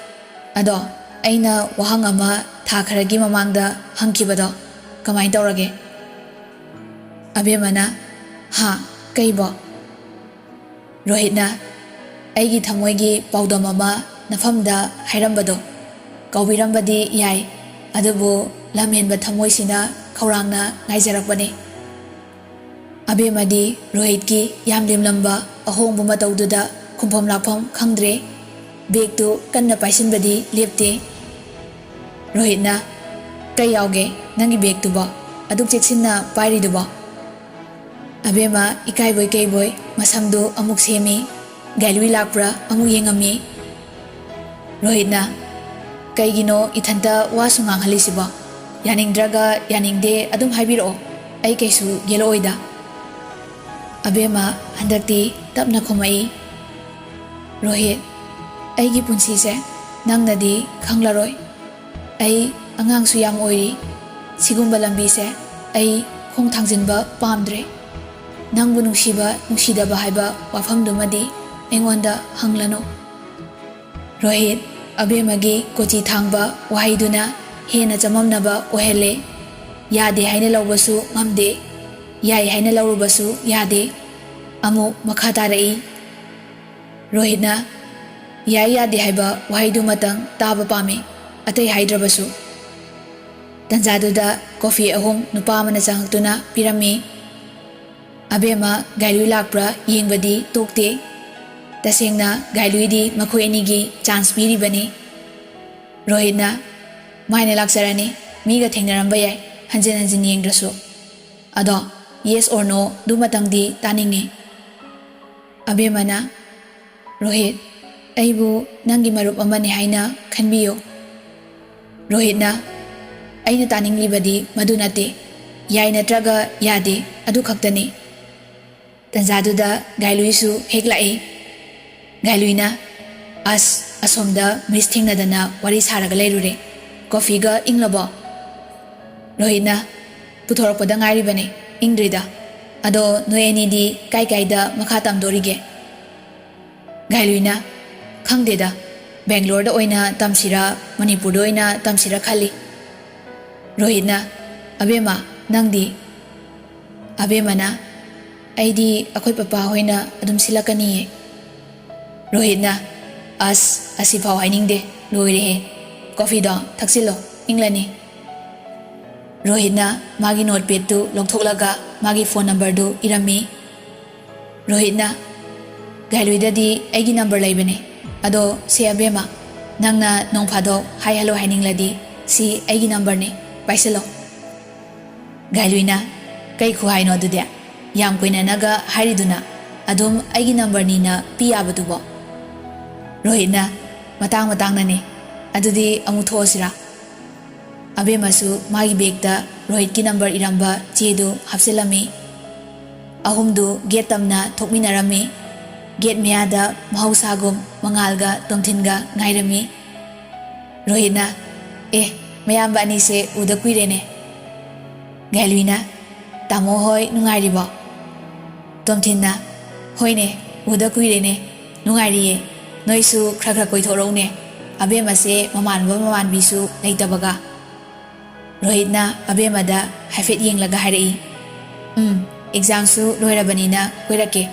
"ꯑꯗꯣ, ꯑꯩꯅ ꯋꯥꯍꯪ ꯑꯃ ꯊꯥ ꯈꯔꯒꯤ ꯃꯃꯥꯡꯗ ꯍꯪꯈꯤꯕꯗꯣ ꯀꯃꯥꯏ ꯇꯧꯔꯒꯦ?" ꯑꯕꯦꯝꯃꯅ, "ꯍꯥ? ꯀꯩꯕꯣ?" ꯔꯣꯍꯤꯠꯅ, "ꯑꯩꯒꯤ ꯊꯃꯣꯏꯒꯤ ꯄꯥꯎꯗꯝ ꯑꯃ ꯅꯐꯝꯗ ꯍꯥꯏꯔꯝꯕꯗꯣ ꯀꯥꯎꯕꯤꯔꯝꯕꯗꯤ ꯌꯥꯏ, ꯑꯗꯨꯕꯨ ꯂꯝꯍꯦꯟꯕ ꯊꯃꯣꯏꯁꯤꯅ ꯈꯧꯔꯥꯡꯅ ꯉꯥꯏꯖꯔꯛꯄꯅꯤ꯫" ꯑꯕꯦꯝꯃꯗꯤ ꯔꯣꯍꯤꯠꯀꯤ ꯌꯥꯝ ꯂꯦꯝꯂꯝꯕ ꯑꯍꯣꯡꯕ ꯃꯇꯧꯗꯨꯗ ꯈꯨꯝꯐꯝ ꯂꯥꯛꯐꯝ ꯈꯪꯗ꯭ꯔꯦ꯫ ꯕꯦꯒꯇꯨ ꯀꯟꯅ ꯄꯥꯏꯁꯤꯟꯕꯗꯤ ꯂꯦꯞꯇꯦ꯫ ꯔꯣꯍꯤꯠꯅ, "ꯀꯩ ꯌꯥꯎꯒꯦ ꯅꯪꯒꯤ ꯕꯦꯒꯇꯨꯕꯣ? ꯑꯗꯨꯛ ꯆꯦꯛꯁꯤꯟꯅ ꯄꯥꯏꯔꯤꯗꯨꯕꯣ?" ꯑꯕꯦꯝꯃ ꯏꯀꯥꯏꯕꯣꯏ ꯀꯩꯕꯣꯏ ꯃꯁꯝꯗꯨ ꯑꯃꯨꯛ ꯁꯦꯝꯃꯤ꯫ ꯒꯥꯏꯂꯨꯏ ꯂꯥꯛꯄ꯭ꯔꯥ ꯑꯃꯨꯛ ꯌꯦꯡꯉꯝꯃꯤ꯫ ꯔꯣꯍꯤꯠꯅ, "ꯀꯩꯒꯤꯅꯣ ꯏꯊꯟꯇ ꯋꯥꯁꯨ ꯉꯥꯡꯍꯜꯂꯤꯁꯤꯕꯣ? ꯌꯥꯅꯤꯡꯗ꯭ꯔꯒ ꯌꯥꯅꯤꯡꯗꯦ ꯑꯗꯨꯝ ꯍꯥꯏꯕꯤꯔꯛꯑꯣ, ꯑꯩ ꯀꯩꯁꯨ ꯌꯦꯠꯂꯛꯑꯣꯏꯗ꯫" ꯑꯕꯦꯝꯃ ꯍꯟꯗꯛꯇꯤ ꯇꯞꯅ ꯈꯨꯝꯃꯛꯏ, "ꯔꯣꯍꯤꯠ, ꯑꯩꯒꯤ ꯄꯨꯟꯁꯤꯁꯦ ꯅꯪꯅꯗꯤ ꯈꯪꯂꯔꯣꯏ꯫ ꯑꯩ ꯑꯉꯥꯡꯁꯨ ꯌꯥꯝ ꯑꯣꯏꯔꯤ꯫ ꯁꯤꯒꯨꯝꯕ ꯂꯝꯕꯤꯁꯦ ꯑꯩ ꯈꯣꯡ ꯊꯥꯡꯖꯤꯟꯕ ꯄꯥꯝꯗ꯭ꯔꯦ꯫ ꯅꯪꯕꯨ ꯅꯨꯡꯁꯤꯕ ꯅꯨꯡꯁꯤꯗꯕ ꯍꯥꯏꯕ ꯋꯥꯐꯝꯗꯨꯃꯗꯤ ꯑꯩꯉꯣꯟꯗ ꯍꯪꯂꯅꯨ꯫" ꯔꯣꯍꯤꯠ, ꯑꯕꯦꯝꯃꯒꯤ ꯀꯣꯆꯤ ꯊꯥꯡꯕ ꯋꯥꯍꯩꯗꯨꯅ ꯍꯦꯟꯅ ꯆꯃꯝꯅꯕ ꯑꯣꯏꯍꯜꯂꯦ꯫ ꯌꯥꯗꯦ ꯍꯥꯏꯅ ꯂꯧꯕꯁꯨ ꯉꯝꯗꯦ, ꯌꯥꯏ ꯍꯥꯏꯅ ꯂꯧꯔꯨꯕꯁꯨ ꯌꯥꯗꯦ꯫ ꯑꯃꯨꯛ ꯃꯈꯥ ꯇꯥꯔꯛꯏ꯫ ꯔꯣꯍꯤꯠꯅ ꯌꯥꯏ ꯌꯥꯗꯦ ꯍꯥꯏꯕ ꯋꯥꯍꯩꯗꯨꯃꯇꯪ ꯇꯥꯕ ꯄꯥꯝꯃꯤ, ꯑꯇꯩ ꯍꯥꯏꯗ꯭ꯔꯕꯁꯨ꯫ ꯇꯟꯖꯥꯗꯨꯗ ꯀꯣꯐꯤ ꯑꯍꯨꯝ ꯅꯨꯄꯥ ꯑꯃꯅ ꯆꯪꯉꯛꯇꯨꯅ ꯄꯤꯔꯝꯃꯤ꯫ ꯑꯕꯦꯝꯃ ꯒꯥꯏꯂꯨꯏ ꯂꯥꯛꯄ꯭ꯔꯥ ꯌꯦꯡꯕꯗꯤ ꯇꯣꯛꯇꯦ꯫ ꯇꯁꯦꯡꯅ ꯒꯥꯏꯂꯨꯏꯗꯤ ꯃꯈꯣꯏ ꯑꯅꯤꯒꯤ ꯆꯥꯟꯁ ꯄꯤꯔꯤꯕꯅꯤ꯫ ꯔꯣꯍꯤꯠꯅ, "ꯃꯥꯏꯅ ꯂꯥꯛꯆꯔꯅꯤ, ꯃꯤꯒ ꯊꯦꯡꯅꯔꯝꯕ ꯌꯥꯏ, ꯍꯟꯖꯤꯟ ꯍꯟꯖꯤꯟ ꯌꯦꯡꯗ꯭ꯔꯁꯨ꯫ ꯑꯗꯣ, yes or no ꯗꯨꯃꯇꯪꯗꯤ ꯇꯥꯅꯤꯡꯉꯤ꯫" ꯑꯕꯦꯝꯃꯅ, "ꯔꯣꯍꯤꯠ, ꯑꯩꯕꯨ ꯅꯪꯒꯤ ꯃꯔꯨꯞ ꯑꯃꯅꯤ ꯍꯥꯏꯅ ꯈꯟꯕꯤꯌꯨ꯫" ꯔꯣꯍꯤꯠꯅ, "ꯑꯩꯅ ꯇꯥꯅꯤꯡꯂꯤꯕꯗꯤ ꯃꯗꯨ ꯅꯠꯇꯦ꯫ ꯌꯥꯏ ꯅꯠꯇ꯭ꯔꯒ ꯌꯥꯗꯦ, ꯑꯗꯨ ꯈꯛꯇꯅꯤ꯫" ꯇꯟꯖꯥꯗꯨꯗ ꯒꯥꯏꯂꯨꯏꯁꯨ ꯍꯦꯛ ꯂꯥꯛꯏ꯫ ꯒꯥꯏꯂꯨꯏꯅ, "ꯑꯁ, ꯑꯁꯣꯝꯗ ꯃꯤꯁ ꯊꯦꯡꯅꯗꯅ ꯋꯥꯔꯤ ꯁꯥꯔꯒ ꯂꯩꯔꯨꯔꯦ꯫ ꯀꯣꯐꯤꯒ ꯏꯪꯂꯕꯣ?" ꯔꯣꯍꯤꯠꯅ, "ꯄꯨꯊꯣꯔꯛꯄꯗ ꯉꯥꯏꯔꯤꯕꯅꯤ, ꯏꯪꯗ꯭ꯔꯤꯗ꯫ ꯑꯗꯣ ꯅꯣꯏ ꯑꯅꯤꯗꯤ ꯀꯥꯏ ꯀꯥꯏꯗ ꯃꯈꯥ ꯇꯝꯗꯣꯔꯤꯒꯦ? ꯒꯥꯏꯂꯨꯏꯅ, "ꯈꯪꯗꯦꯗ, ꯕꯦꯡꯒ꯭ꯂꯣꯔꯗ ꯑꯣꯏꯅ ꯇꯝꯁꯤꯔꯥ, ꯃꯅꯤꯄꯨꯔꯗ ꯑꯣꯏꯅ ꯇꯝꯁꯤꯔꯥ ꯈꯜꯂꯤ꯫" ꯔꯣꯍꯤꯠꯅ, "ꯑꯕꯦꯝꯃ, ꯅꯪꯗꯤ?" ꯑꯕꯦꯝꯃꯅ, "ꯑꯩꯗꯤ ꯑꯩꯈꯣꯏ ꯄꯄꯥ ꯍꯣꯏꯅ ꯑꯗꯨꯝ ꯁꯤꯜꯂꯛꯀꯅꯤꯌꯦ꯫" ꯔꯣꯍꯤꯠꯅ, "ꯑꯁ, ꯑꯁꯤꯐꯥꯎ ꯍꯥꯏꯅꯤꯡꯗꯦ, ꯂꯣꯏꯔꯦꯍꯦ꯫ ꯀꯣꯐꯤꯗꯣ ꯊꯛꯆꯤꯜꯂꯣ, ꯏꯪꯂꯅꯤ꯫" ꯔꯣꯍꯤꯠꯅ ꯃꯥꯒꯤ ꯅꯣꯠꯄꯦꯗꯇꯨ ꯂꯧꯊꯣꯛꯂꯒ ꯃꯥꯒꯤ ꯐꯣꯟ ꯅꯝꯕꯔꯗꯨ ꯏꯔꯝꯃꯤ꯫ ꯔꯣꯍꯤꯠꯅ, "ꯒꯥꯏꯂꯨꯏꯗꯗꯤ ꯑꯩꯒꯤ ꯅꯝꯕꯔ ꯂꯩꯕꯅꯦ꯫ ꯑꯗꯣ ꯁꯦ ꯑꯕꯦꯝꯃ, ꯅꯪꯅ ꯅꯣꯡ ꯐꯥꯗꯣꯛ ꯍꯥꯏ ꯍꯜꯂꯣ ꯍꯥꯏꯅꯤꯡꯂꯗꯤ ꯁꯤ ꯑꯩꯒꯤ ꯅꯝꯕꯔꯅꯦ, ꯄꯥꯏꯁꯤꯜꯂꯣ꯫" ꯒꯥꯏꯂꯨꯏꯅ, "ꯀꯩ ꯈꯨꯍꯥꯏꯅꯣ ꯑꯗꯨꯗꯤ? ꯌꯥꯝ ꯀꯨꯏꯅꯅꯒ ꯍꯥꯏꯔꯤꯗꯨꯅ, ꯑꯗꯨꯝ ꯑꯩꯒꯤ ꯅꯝꯕꯔꯅꯤꯅ ꯄꯤ ꯌꯥꯕꯗꯨꯕꯣ?" ꯔꯣꯍꯤꯠꯅ, "ꯃꯇꯥꯡ ꯃꯇꯥꯡꯅꯅꯦ꯫ ꯑꯗꯨꯗꯤ ꯑꯃꯨꯛ ꯊꯣꯛꯑꯁꯤꯔꯥ?" ꯑꯕꯦꯝꯃꯁꯨ ꯃꯥꯒꯤ ꯕꯦꯒꯇ ꯔꯣꯍꯤꯠꯀꯤ ꯅꯝꯕꯔ ꯏꯔꯝꯕ ꯆꯦꯗꯨ ꯍꯥꯞꯆꯤꯜꯂꯝꯃꯤ꯫ ꯑꯍꯨꯝꯗꯨ ꯒꯦꯠ ꯇꯝꯅ ꯊꯣꯛꯃꯤꯟꯅꯔꯝꯃꯤ꯫ ꯒꯦꯠ ꯃꯌꯥꯗ ꯃꯍꯧꯁꯥꯒꯨꯝ ꯃꯉꯥꯜꯒ ꯇꯣꯝꯊꯤꯟꯒ ꯉꯥꯏꯔꯝꯃꯤ꯫ ꯔꯣꯍꯤꯠꯅ, "ꯑꯦ, ꯃꯌꯥꯝꯕ ꯑꯅꯤꯁꯦ ꯎꯗ ꯀꯨꯏꯔꯦꯅꯦ꯫" ꯒꯥꯏꯂꯨꯏꯅ, "ꯇꯥꯃꯣ ꯍꯣꯏ ꯅꯨꯡꯉꯥꯏꯔꯤꯕꯣ?" ꯇꯣꯝꯊꯤꯟꯅ, "ꯍꯣꯏꯅꯦ, ꯎꯗ ꯀꯨꯏꯔꯦꯅꯦ꯫ ꯅꯨꯡꯉꯥꯏꯔꯤꯌꯦ꯫ ꯅꯣꯏꯁꯨ ꯈꯔ ꯈꯔ ꯀꯣꯏꯊꯣꯔꯛꯎꯅꯦ꯫ ꯑꯕꯦꯝꯃꯁꯦ ꯃꯃꯥꯟꯅꯕ ꯃꯃꯥꯟꯕꯤꯁꯨ ꯂꯩꯇꯕꯒ꯫" ꯔꯣꯍꯤꯠꯅ ꯑꯕꯦꯝꯃꯗ ꯍꯥꯏꯐꯦꯠ ꯌꯦꯡꯂꯒ ꯍꯥꯏꯔꯛꯏ, "ꯎꯝ, ꯑꯦꯛꯖꯥꯝꯁꯨ ꯂꯣꯏꯔꯕꯅꯤꯅ ꯀꯣꯏꯔꯛꯀꯦ꯫"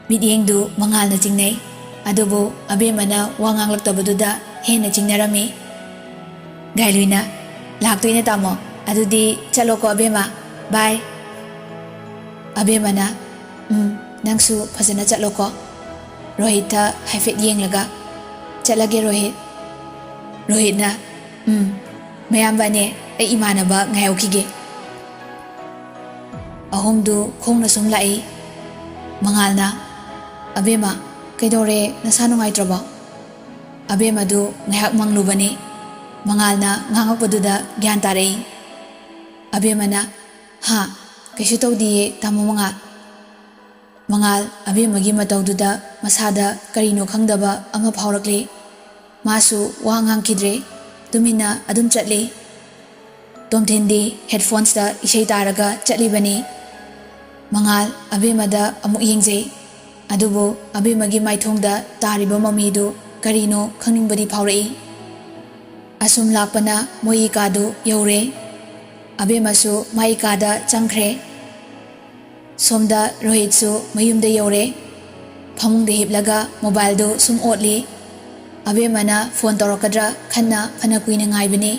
ꯃꯤꯠꯌꯦꯡꯗꯨ ꯃꯉꯥꯜꯅ ꯆꯤꯡꯅꯩ꯫ ꯑꯗꯨꯕꯨ ꯑꯕꯦꯝꯃꯅ ꯋꯥ ꯉꯥꯡꯂꯛꯇꯕꯗꯨꯗ ꯍꯦꯟꯅ ꯆꯤꯡꯅꯔꯝꯃꯤ꯫ ꯒꯥꯏꯂꯨꯏꯅ, "ꯂꯥꯛꯇꯣꯏꯅꯦ ꯇꯥꯃꯣ꯫ ꯑꯗꯨꯗꯤ ꯆꯠꯂꯣꯀꯣ ꯑꯕꯦꯝꯃ꯫ ꯕꯥꯏ꯫" ꯑꯕꯦꯝꯃꯅ, "ꯎꯝ, ꯅꯪꯁꯨ ꯐꯖꯅ ꯆꯠꯂꯣꯀꯣ꯫" ꯔꯣꯍꯤꯠꯇ ꯍꯥꯏꯐꯦꯠ ꯌꯦꯡꯂꯒ, "ꯆꯠꯂꯒꯦ ꯔꯣꯍꯤꯠ꯫" ꯔꯣꯍꯤꯠꯅ, "ꯎꯝ, ꯃꯌꯥꯝꯕꯅꯦ, ꯑꯩ ꯏꯃꯥꯟꯅꯕ ꯉꯥꯏꯍꯧꯈꯤꯒꯦ꯫" ꯑꯍꯨꯝꯗꯨ ꯈꯣꯡꯅ ꯁꯨꯝ ꯂꯥꯛꯏ꯫ ꯃꯉꯥꯜꯅ, "ꯑꯕꯦꯝꯃ, ꯀꯩꯗꯧꯔꯦ? ꯅꯁꯥ ꯅꯨꯡꯉꯥꯏꯇ꯭ꯔꯕꯣ?" ꯑꯕꯦꯝꯃꯗꯨ ꯉꯥꯏꯍꯥꯛ ꯃꯪꯂꯨꯕꯅꯤ꯫ ꯃꯉꯥꯜꯅ ꯉꯥꯡꯉꯛꯄꯗꯨꯗ ꯒ꯭ꯌꯥꯟ ꯇꯥꯔꯛꯏ꯫ ꯑꯕꯦꯝꯃꯅ, "ꯍꯥ? ꯀꯩꯁꯨ ꯇꯧꯗꯤꯌꯦ, ꯇꯥꯃꯣ ꯃꯉꯥꯜ꯫" ꯃꯉꯥꯜ ꯑꯕꯦꯝꯃꯒꯤ ꯃꯇꯧꯗꯨꯗ ꯃꯁꯥꯗ ꯀꯔꯤꯅꯣ ꯈꯪꯗꯕ ꯑꯃ ꯐꯥꯎꯔꯛꯂꯤ꯫ ꯃꯥꯁꯨ ꯋꯥ ꯉꯥꯡꯈꯤꯗ꯭ꯔꯦ꯫ ꯇꯨꯃꯤꯟꯅ ꯑꯗꯨꯝ ꯆꯠꯂꯤ꯫ ꯇꯣꯝꯊꯤꯟꯗꯤ ꯍꯦꯗꯐꯣꯟꯁꯇ ꯏꯁꯩ ꯇꯥꯔꯒ ꯆꯠꯂꯤꯕꯅꯤ꯫ ꯃꯉꯥꯜ ꯑꯕꯦꯝꯃꯗ ꯑꯃꯨꯛ ꯌꯦꯡꯖꯩ꯫ ꯑꯗꯨꯕꯨ ꯑꯕꯦꯝꯃꯒꯤ ꯃꯥꯏꯊꯣꯡꯗ ꯇꯥꯔꯤꯕ ꯃꯃꯤꯗꯨ ꯀꯔꯤꯅꯣ ꯈꯪꯅꯤꯡꯕꯗꯤ ꯐꯥꯎꯔꯛꯏ꯫ ꯑꯁꯨꯝ ꯂꯥꯛꯄꯅ ꯃꯣꯏꯒꯤ ꯀꯥꯗꯨ ꯌꯧꯔꯦ꯫ ꯑꯕꯦꯝꯃꯁꯨ ꯃꯥꯒꯤ ꯀꯥꯗ ꯆꯪꯈ꯭ꯔꯦ꯫ ꯁꯣꯝꯗ ꯔꯣꯍꯤꯠꯁꯨ ꯃꯌꯨꯝꯗ ꯌꯧꯔꯦ꯫ ꯐꯃꯨꯡꯗ ꯍꯤꯞꯂꯒ ꯃꯣꯕꯥꯏꯜꯗꯨ ꯁꯨꯝ ꯑꯣꯠꯂꯤ꯫ ꯑꯕꯦꯝꯃꯅ ꯐꯣꯟ ꯇꯧꯔꯛꯀꯗ꯭ꯔꯥ ꯈꯟꯅ ꯐꯅ ꯀꯨꯏꯅ ꯉꯥꯏꯕꯅꯤ꯫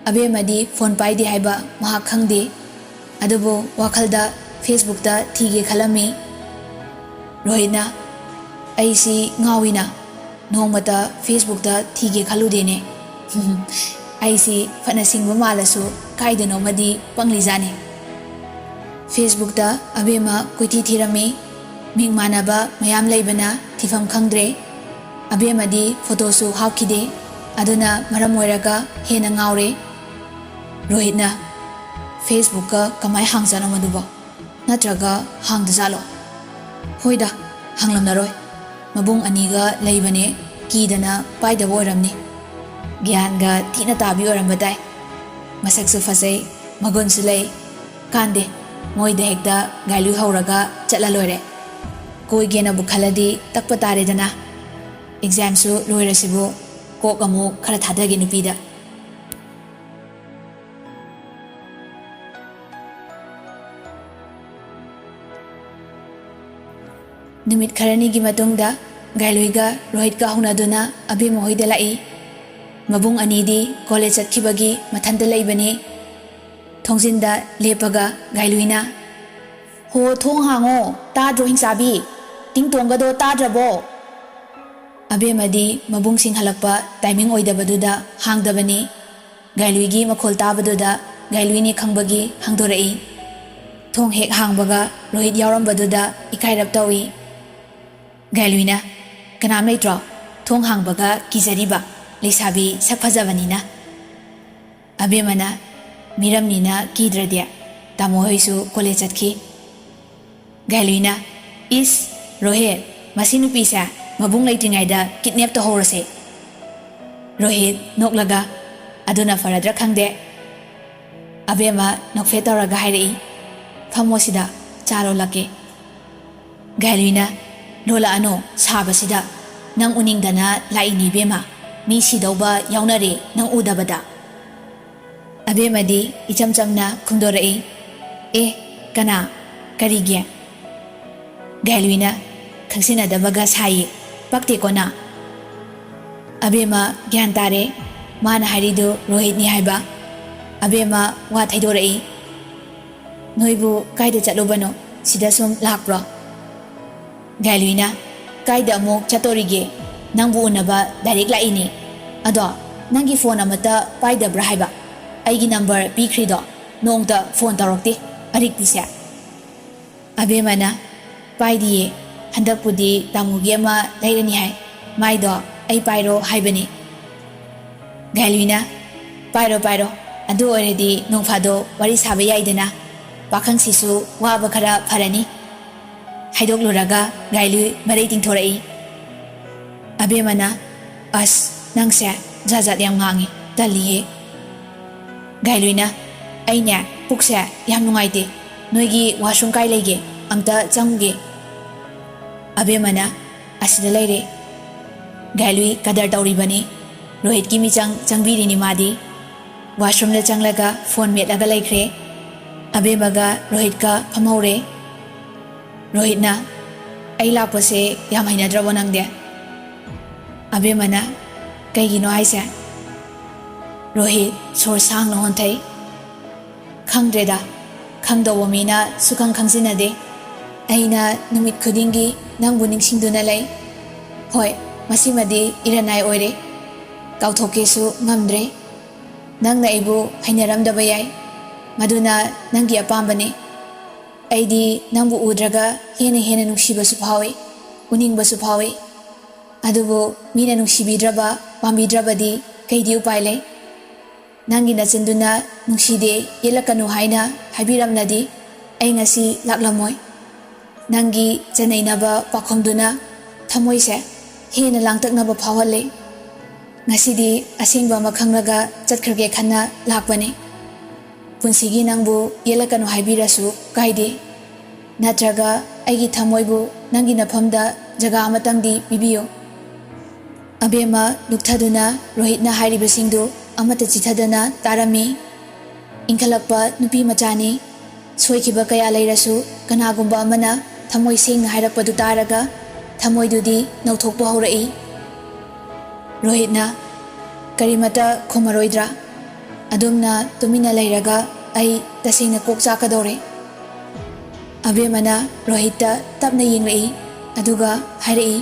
ꯑꯕꯦꯝꯃꯗꯤ ꯐꯣꯟ ꯄꯥꯏꯗꯦ ꯍꯥꯏꯕ ꯃꯍꯥꯛ ꯈꯪꯗꯦ꯫ ꯑꯗꯨꯕꯨ ꯋꯥꯈꯜꯗ ꯐꯦꯁꯕꯨꯛꯇ ꯊꯤꯒꯦ ꯈꯜꯂꯝꯃꯤ꯫ ꯔꯣꯍꯤꯠꯅ, "ꯑꯩꯁꯤ ꯉꯥꯎꯏꯅ, ꯅꯣꯡꯃꯇ ꯐꯦꯁꯕꯨꯛꯇ ꯊꯤꯒꯦ ꯈꯜꯂꯨꯗꯦꯅꯦ꯫ ꯑꯩꯁꯤ ꯐꯅ ꯁꯤꯡꯕ ꯃꯥꯜꯂꯁꯨ ꯀꯥꯏꯗꯅꯣꯃꯗꯤ ꯄꯪꯂꯤꯖꯥꯠꯅꯤ꯫" ꯐꯦꯁꯕꯨꯛꯇ ꯑꯕꯦꯝꯃ ꯀꯣꯏꯊꯤ ꯊꯤꯔꯝꯃꯤ꯫ ꯃꯤꯡ ꯃꯥꯟꯅꯕ ꯃꯌꯥꯝ ꯂꯩꯕꯅ ꯊꯤꯐꯝ ꯈꯪꯗ꯭ꯔꯦ꯫ ꯑꯕꯦꯝꯃꯗꯤ ꯐꯣꯇꯣꯁꯨ ꯍꯥꯞꯈꯤꯗꯦ꯫ ꯑꯗꯨꯅ ꯃꯔꯝ ꯑꯣꯏꯔꯒ ꯍꯦꯟꯅ ꯉꯥꯎꯔꯦ꯫ ꯔꯣꯍꯤꯠꯅ, "ꯐꯦꯁꯕꯨꯛꯀ ꯀꯃꯥꯏ ꯍꯥꯡꯖꯥꯠꯅꯣ ꯃꯗꯨꯕꯣ? ꯅꯠꯇ꯭ꯔꯒ ꯍꯥꯡꯗꯖꯥꯠꯂꯣ? ꯍꯣꯏꯗ, ꯍꯥꯡꯂꯝꯂꯔꯣꯏ꯫ ꯃꯕꯨꯡ ꯑꯅꯤꯒ ꯂꯩꯕꯅꯦ, ꯀꯤꯗꯅ ꯄꯥꯏꯗꯕ ꯑꯣꯏꯔꯝꯅꯤ꯫ ꯒ꯭ꯌꯥꯟꯒ ꯊꯤꯅ ꯇꯥꯕꯤ ꯑꯣꯏꯔꯝꯕ ꯇꯥꯏ꯫ ꯃꯁꯛꯁꯨ ꯐꯖꯩ, ꯃꯒꯨꯟꯁꯨ ꯂꯩ꯫ ꯀꯥꯟꯗꯦ, ꯃꯣꯏꯗ ꯍꯦꯛꯇ ꯒꯥꯏꯂꯨ ꯍꯧꯔꯒ ꯆꯠꯂ ꯂꯣꯏꯔꯦ꯫ ꯀꯣꯏꯒꯦꯅꯕꯨ ꯈꯜꯂꯗꯤ ꯇꯛꯄ ꯇꯥꯔꯦꯗꯅ꯫ ꯑꯦꯛꯖꯥꯝꯁꯨ ꯂꯣꯏꯔꯁꯤꯕꯨ, ꯀꯣꯛ ꯑꯃꯨꯛ ꯈꯔ ꯊꯥꯗꯒꯦ ꯅꯨꯄꯤꯗ꯫" ꯅꯨꯃꯤꯠ ꯈꯔꯅꯤꯒꯤ ꯃꯇꯨꯡꯗ ꯒꯥꯏꯂꯨꯏꯒ ꯔꯣꯍꯤꯠꯀ ꯍꯧꯅꯗꯨꯅ ꯑꯕꯦꯝꯃ ꯍꯣꯏꯗ ꯂꯥꯛꯏ꯫ ꯃꯕꯨꯡ ꯑꯅꯤꯗꯤ ꯀꯣꯂꯦꯖ ꯆꯠꯈꯤꯕꯒꯤ ꯃꯊꯟꯇ ꯂꯩꯕꯅꯤ꯫ ꯊꯣꯡꯖꯤꯟꯗ ꯂꯦꯞꯄꯒ ꯒꯥꯏꯂꯨꯏꯅ, "ꯍꯣ, ꯊꯣꯡ ꯍꯥꯡꯉꯣ, ꯇꯥꯗ꯭ꯔꯣ ꯍꯤꯡꯆꯥꯕꯤ? ꯇꯤꯡ ꯇꯣꯡꯒꯗꯣ ꯇꯥꯗ꯭ꯔꯕꯣ?" ꯑꯕꯦꯝꯃꯗꯤ ꯃꯕꯨꯡꯁꯤꯡ ꯍꯜꯂꯛꯄ ꯇꯥꯏꯃꯤꯡ ꯑꯣꯏꯗꯕꯗꯨꯗ ꯍꯥꯡꯗꯕꯅꯤ꯫ ꯒꯥꯏꯂꯨꯏꯒꯤ ꯃꯈꯣꯜ ꯇꯥꯕꯗꯨꯗ ꯒꯥꯏꯂꯨꯏꯅꯤ ꯈꯪꯕꯒꯤ ꯍꯥꯡꯗꯣꯔꯛꯏ꯫ ꯊꯣꯡ ꯍꯦꯛ ꯍꯥꯡꯕꯒ ꯔꯣꯍꯤꯠ ꯌꯥꯎꯔꯝꯕꯗꯨꯗ ꯏꯀꯥꯏꯔꯞ ꯇꯧꯏ꯫ ꯒꯥꯏꯂꯨꯏꯅ, "ꯀꯅꯥꯝ ꯂꯩꯇ꯭ꯔꯣ? ꯊꯣꯡ ꯍꯥꯡꯕꯒ ꯀꯤꯖꯔꯤꯕ, ꯂꯩꯁꯥꯕꯤ ꯁꯛ ꯐꯖꯕꯅꯤꯅ꯫" ꯑꯕꯦꯝꯃꯅ, "ꯃꯤꯔꯝꯅꯤꯅ ꯀꯤꯗ꯭ꯔꯗꯤ, ꯇꯥꯃꯣ ꯍꯣꯏꯁꯨ ꯀꯣꯂꯦꯖ ꯆꯠꯈꯤ꯫" ꯒꯥꯏꯂꯨꯏꯅ, "ꯏꯁ, ꯔꯣꯍꯤꯠ, ꯃꯁꯤ ꯅꯨꯄꯤꯁꯦ ꯃꯕꯨꯡ ꯂꯩꯇ꯭ꯔꯤꯉꯩꯗ ꯀꯤꯗꯅꯦꯞ ꯇꯧꯍꯧꯔꯁꯦ꯫" ꯔꯣꯍꯤꯠ ꯅꯣꯛꯂꯒ, "ꯑꯗꯨꯅ ꯐꯔꯗ꯭ꯔꯥ ꯈꯪꯗꯦ꯫ ꯑꯕꯦꯝꯃ ꯅꯣꯛꯐꯦꯠ ꯇꯧꯔꯒ ꯍꯥꯏꯔꯛꯏ, "ꯐꯝꯃꯣ ꯁꯤꯗ, ꯆꯥ ꯂꯣꯜꯂꯛꯀꯦ꯫" ꯒꯥꯏꯂꯨꯏꯅ, "ꯂꯣꯜꯂꯛꯑꯅꯣ, ꯁꯥꯕꯁꯤꯗ꯫ ꯅꯪ ꯎꯅꯤꯡꯗꯅ ꯂꯥꯛꯏꯅꯤ ꯏꯕꯦꯝꯃ꯫ ꯃꯤ ꯁꯤꯗꯧꯕ ꯌꯥꯎꯅꯔꯦ ꯅꯪ ꯎꯗꯕꯗ꯫" ꯑꯕꯦꯝꯃꯗꯤ ꯏꯆꯝ ꯆꯝꯅ ꯈꯨꯝꯗꯣꯔꯛꯏ, "ꯑꯦ, ꯀꯅꯥ? ꯀꯔꯤꯒꯤ?" ꯒꯥꯏꯂꯨꯏꯅ, "ꯈꯪꯁꯤꯟꯅꯗꯕꯒ ꯁꯥꯏꯌꯦ, ꯄꯛꯇꯦꯀꯣ ꯅꯪ?" ꯑꯕꯦꯝꯃ ꯒ꯭ꯌꯥꯟ ꯇꯥꯔꯦ, ꯃꯥꯅ ꯍꯥꯏꯔꯤꯗꯨ ꯔꯣꯍꯤꯠꯅꯤ ꯍꯥꯏꯕ꯫ ꯑꯕꯦꯝꯃ ꯋꯥ ꯊꯩꯗꯣꯔꯛꯏ, "ꯅꯣꯏꯕꯨ ꯀꯥꯏꯗ ꯆꯠꯂꯨꯕꯅꯣ? ꯁꯤꯗ ꯁꯨꯝ ꯂꯥꯛꯄ꯭ꯔꯣ?" ꯒꯥꯏꯂꯨꯏꯅ, "ꯀꯥꯏꯗ ꯑꯃꯨꯛ ꯆꯠꯇꯣꯔꯤꯒꯦ? ꯅꯪꯕꯨ ꯎꯅꯕ ꯗꯥꯏꯔꯦꯛ ꯂꯥꯛꯏꯅꯦ꯫ ꯑꯗꯣ ꯅꯪꯒꯤ ꯐꯣꯟ ꯑꯃꯠꯇ ꯄꯥꯏꯗꯕ꯭ꯔꯥ ꯍꯥꯏꯕ? ꯑꯩꯒꯤ ꯅꯝꯕꯔ ꯄꯤꯈ꯭ꯔꯤꯗꯣ ꯅꯣꯡꯇ ꯐꯣꯟ ꯇꯧꯔꯛꯇꯦ, ꯑꯔꯤꯛꯄꯤꯁꯦ꯫" ꯑꯕꯦꯝꯃꯅ, "ꯄꯥꯏꯗꯤꯌꯦ, ꯍꯟꯗꯛꯄꯨꯗꯤ ꯇꯥꯃꯣꯒꯤ ꯑꯃ ꯂꯩꯔꯅꯤ ꯍꯥꯏ, ꯃꯥꯏꯗꯣ ꯑꯩ ꯄꯥꯏꯔꯣ ꯍꯥꯏꯕꯅꯤ꯫" ꯒꯥꯏꯂꯨꯏꯅ, "ꯄꯥꯏꯔꯣ, ꯄꯥꯏꯔꯣ, ꯑꯗꯨ ꯑꯣꯏꯔꯗꯤ ꯅꯣꯡ ꯐꯥꯗꯣꯛ ꯋꯥꯔꯤ ꯁꯥꯕ ꯌꯥꯏꯗꯅ, ꯄꯥꯈꯪꯁꯤꯁꯨ ꯋꯥꯕ ꯈꯔ ꯐꯔꯅꯤ꯫" ꯍꯥꯏꯗꯣꯛꯂꯨꯔꯒ ꯒꯥꯏꯂꯨꯏ ꯃꯔꯩ ꯇꯤꯡꯊꯣꯔꯛꯏ꯫ ꯑꯕꯦꯝꯃꯅ, "ꯑꯁ, ꯅꯪꯁꯦ ꯖꯥꯠ ꯖꯥꯠ ꯌꯥꯝ ꯉꯥꯡꯉꯤ, ꯇꯜꯂꯤꯍꯦ꯫" ꯒꯥꯏꯂꯨꯏꯅ, "ꯑꯩꯅꯦ ꯄꯨꯛꯁꯦ ꯌꯥꯝ ꯅꯨꯡꯉꯥꯏꯇꯦ, ꯅꯣꯏꯒꯤ ꯋꯥꯁꯔꯨꯝ ꯀꯥꯏ ꯂꯩꯒꯦ? ꯑꯝꯇ ꯆꯪꯉꯨꯒꯦ꯫" ꯑꯕꯦꯝꯃꯅ, "ꯑꯁꯤꯗ ꯂꯩꯔꯦ꯫" ꯒꯥꯏꯂꯨꯏ ꯀꯗꯔ ꯇꯧꯔꯤꯕꯅꯤ, ꯔꯣꯍꯤꯠꯀꯤ ꯃꯤꯆꯪ ꯆꯪꯕꯤꯔꯤꯅꯤ ꯃꯥꯗꯤ꯫ ꯋꯥꯁꯔꯨꯝꯗ ꯆꯪꯂꯒ ꯐꯣꯟ ꯃꯦꯠꯂꯒ ꯂꯩꯈ꯭ꯔꯦ꯫ ꯑꯕꯦꯝꯃꯒ ꯔꯣꯍꯤꯠꯀ ꯐꯝꯍꯧꯔꯦ꯫ ꯔꯣꯍꯤꯠꯅ, "ꯑꯩ ꯂꯥꯛꯄꯁꯦ ꯌꯥꯝ ꯍꯩꯅꯗ꯭ꯔꯕꯣ ꯅꯪꯗꯤ?" ꯑꯕꯦꯝꯃꯅ, "ꯀꯩꯒꯤꯅꯣ ꯍꯥꯏꯁꯦ?" ꯔꯣꯍꯤꯠ ꯁꯣꯔ ꯁꯥꯡꯅ ꯍꯣꯟꯊꯩ꯫ "ꯈꯪꯗ꯭ꯔꯦꯗ, ꯈꯪꯗꯧꯕ ꯃꯤꯅ ꯁꯨꯈꯪ ꯈꯪꯖꯤꯟꯅꯗꯦ꯫ ꯑꯩꯅ ꯅꯨꯃꯤꯠ ꯈꯨꯗꯤꯡꯒꯤ ꯅꯪꯕꯨ ꯅꯤꯡꯁꯤꯡꯗꯨꯅ ꯂꯩ꯫ ꯍꯣꯏ, ꯃꯁꯤꯃꯗꯤ ꯏꯔꯟꯅꯥꯏ ꯑꯣꯏꯔꯦ, ꯀꯥꯎꯊꯣꯛꯀꯦꯁꯨ ꯉꯝꯗ꯭ꯔꯦ꯫ ꯅꯪꯅ ꯑꯩꯕꯨ ꯍꯩꯅꯔꯝꯗꯕ ꯌꯥꯏ, ꯃꯗꯨꯅ ꯅꯪꯒꯤ ꯑꯄꯥꯝꯕꯅꯤ꯫ ꯑꯩꯗꯤ ꯅꯪꯕꯨ ꯎꯗ꯭ꯔꯒ ꯍꯦꯟꯅ ꯍꯦꯟꯅ ꯅꯨꯡꯁꯤꯕꯁꯨ ꯐꯥꯎꯏ, ꯎꯅꯤꯡꯕꯁꯨ ꯐꯥꯎꯏ꯫ ꯑꯗꯨꯕꯨ ꯃꯤꯅ ꯅꯨꯡꯁꯤꯕꯤꯗ꯭ꯔꯕ, ꯄꯥꯝꯕꯤꯗ꯭ꯔꯕꯗꯤ ꯀꯩꯗꯤ ꯎꯄꯥꯏ ꯂꯩ? ꯅꯪꯒꯤ ꯅꯆꯤꯟꯗꯨꯅ ꯅꯨꯡꯁꯤꯗꯦ, ꯌꯦꯠꯂꯛꯀꯅꯨ ꯍꯥꯏꯅ ꯍꯥꯏꯕꯤꯔꯝꯂꯗꯤ ꯑꯩ ꯉꯁꯤ ꯂꯥꯛꯂꯝꯃꯣꯏ꯫ ꯅꯪꯒꯤ ꯆꯟꯅꯩꯅꯕ ꯄꯥꯎꯈꯨꯝꯗꯨꯅ ꯊꯃꯣꯏꯁꯦ ꯍꯦꯟꯅ ꯂꯥꯡꯇꯛꯅꯕ ꯐꯥꯎꯍꯜꯂꯦ꯫ ꯉꯁꯤꯗꯤ ꯑꯁꯦꯡꯕ ꯑꯃ ꯈꯪꯂꯒ ꯆꯠꯈ꯭ꯔꯒꯦ ꯈꯟꯅ ꯂꯥꯛꯄꯅꯤ꯫" ꯄꯨꯟꯁꯤꯒꯤ ꯅꯪꯕꯨ ꯌꯦꯠꯂꯛꯀꯅꯨ ꯍꯥꯏꯕꯤꯔꯁꯨ ꯀꯥꯏꯗꯦ꯫ ꯅꯠꯇ꯭ꯔꯒ ꯑꯩꯒꯤ ꯊꯃꯣꯏꯕꯨ ꯅꯪꯒꯤ ꯅꯐꯝꯗ ꯖꯒꯥ ꯑꯃꯇꯪꯗꯤ ꯄꯤꯕꯤꯌꯨ꯫ ꯑꯕꯦꯝꯃ ꯂꯨꯞꯊꯗꯨꯅ ꯔꯣꯍꯤꯠꯅ ꯍꯥꯏꯔꯤꯕꯁꯤꯡꯗꯨ ꯑꯃꯠꯇ ꯆꯤꯊꯗꯅ ꯇꯥꯔꯝꯃꯤ꯫ ꯏꯟꯈꯠꯂꯛꯄ ꯅꯨꯄꯤ ꯃꯆꯥꯅꯤ꯫ ꯁꯣꯏꯈꯤꯕ ꯀꯌꯥ ꯂꯩꯔꯁꯨ ꯀꯅꯥꯒꯨꯝꯕ ꯑꯃꯅ ꯊꯃꯣꯏ ꯁꯦꯡꯅ ꯍꯥꯏꯔꯛꯄꯗꯨ ꯇꯥꯔꯒ ꯊꯃꯣꯏꯗꯨꯗꯤ ꯅꯧꯊꯣꯛꯄ ꯍꯧꯔꯛꯏ꯫ ꯔꯣꯍꯤꯠꯅ, "ꯀꯔꯤꯃꯠꯇ ꯈꯨꯝꯃꯔꯣꯏꯗ꯭ꯔꯥ? ꯑꯗꯣꯝꯅ ꯇꯨꯃꯤꯟꯅ ꯂꯩꯔꯒ ꯑꯩ ꯇꯁꯦꯡꯅ ꯀꯣꯛ ꯆꯥꯛꯀꯗꯧꯔꯦ꯫" ꯑꯕꯦꯝꯃꯅ ꯔꯣꯍꯤꯠꯇ ꯇꯞꯅ ꯌꯦꯡꯂꯛꯏ, ꯑꯗꯨꯒ ꯍꯥꯏꯔꯛꯏ,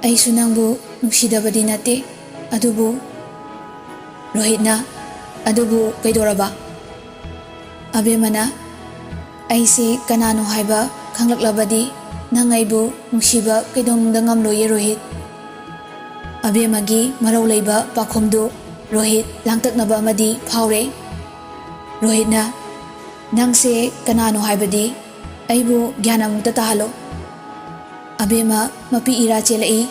"ꯑꯩꯁꯨ ꯅꯪꯕꯨ ꯅꯨꯡꯁꯤꯗꯕꯗꯤ ꯅꯠꯇꯦ, ꯑꯗꯨꯕꯨ..." ꯔꯣꯍꯤꯠꯅ, "ꯑꯗꯨꯕꯨ ꯀꯩꯗꯧꯔꯕ?" ꯑꯕꯦꯝꯃꯅ, "ꯑꯩꯁꯤ ꯀꯅꯥꯅꯣ ꯍꯥꯏꯕ ꯈꯪꯂꯛꯂꯕꯗꯤ ꯅꯪ ꯑꯩꯕꯨ ꯅꯨꯡꯁꯤꯕ ꯀꯩꯗꯧꯅꯨꯡꯗ ꯉꯝꯂꯣꯏꯌꯦ ꯔꯣꯍꯤꯠ꯫" ꯑꯕꯦꯝꯃꯒꯤ ꯃꯔꯧ ꯂꯩꯕ ꯄꯥꯎꯈꯨꯝꯗꯨ ꯔꯣꯍꯤꯠ ꯂꯥꯡꯇꯛꯅꯕ ꯑꯃꯗꯤ ꯐꯥꯎꯔꯦ꯫ ꯔꯣꯍꯤꯠꯅ, "ꯅꯪꯁꯦ ꯀꯅꯥꯅꯣ ꯍꯥꯏꯕꯗꯤ ꯑꯩꯕꯨ ꯒ꯭ꯌꯥꯟ ꯑꯃꯨꯛꯇ ꯇꯥꯍꯜꯂꯣ꯫" ꯑꯕꯦꯝꯃ ꯃꯄꯤ ꯏꯔꯥ ꯆꯦꯜꯂꯛꯏ꯫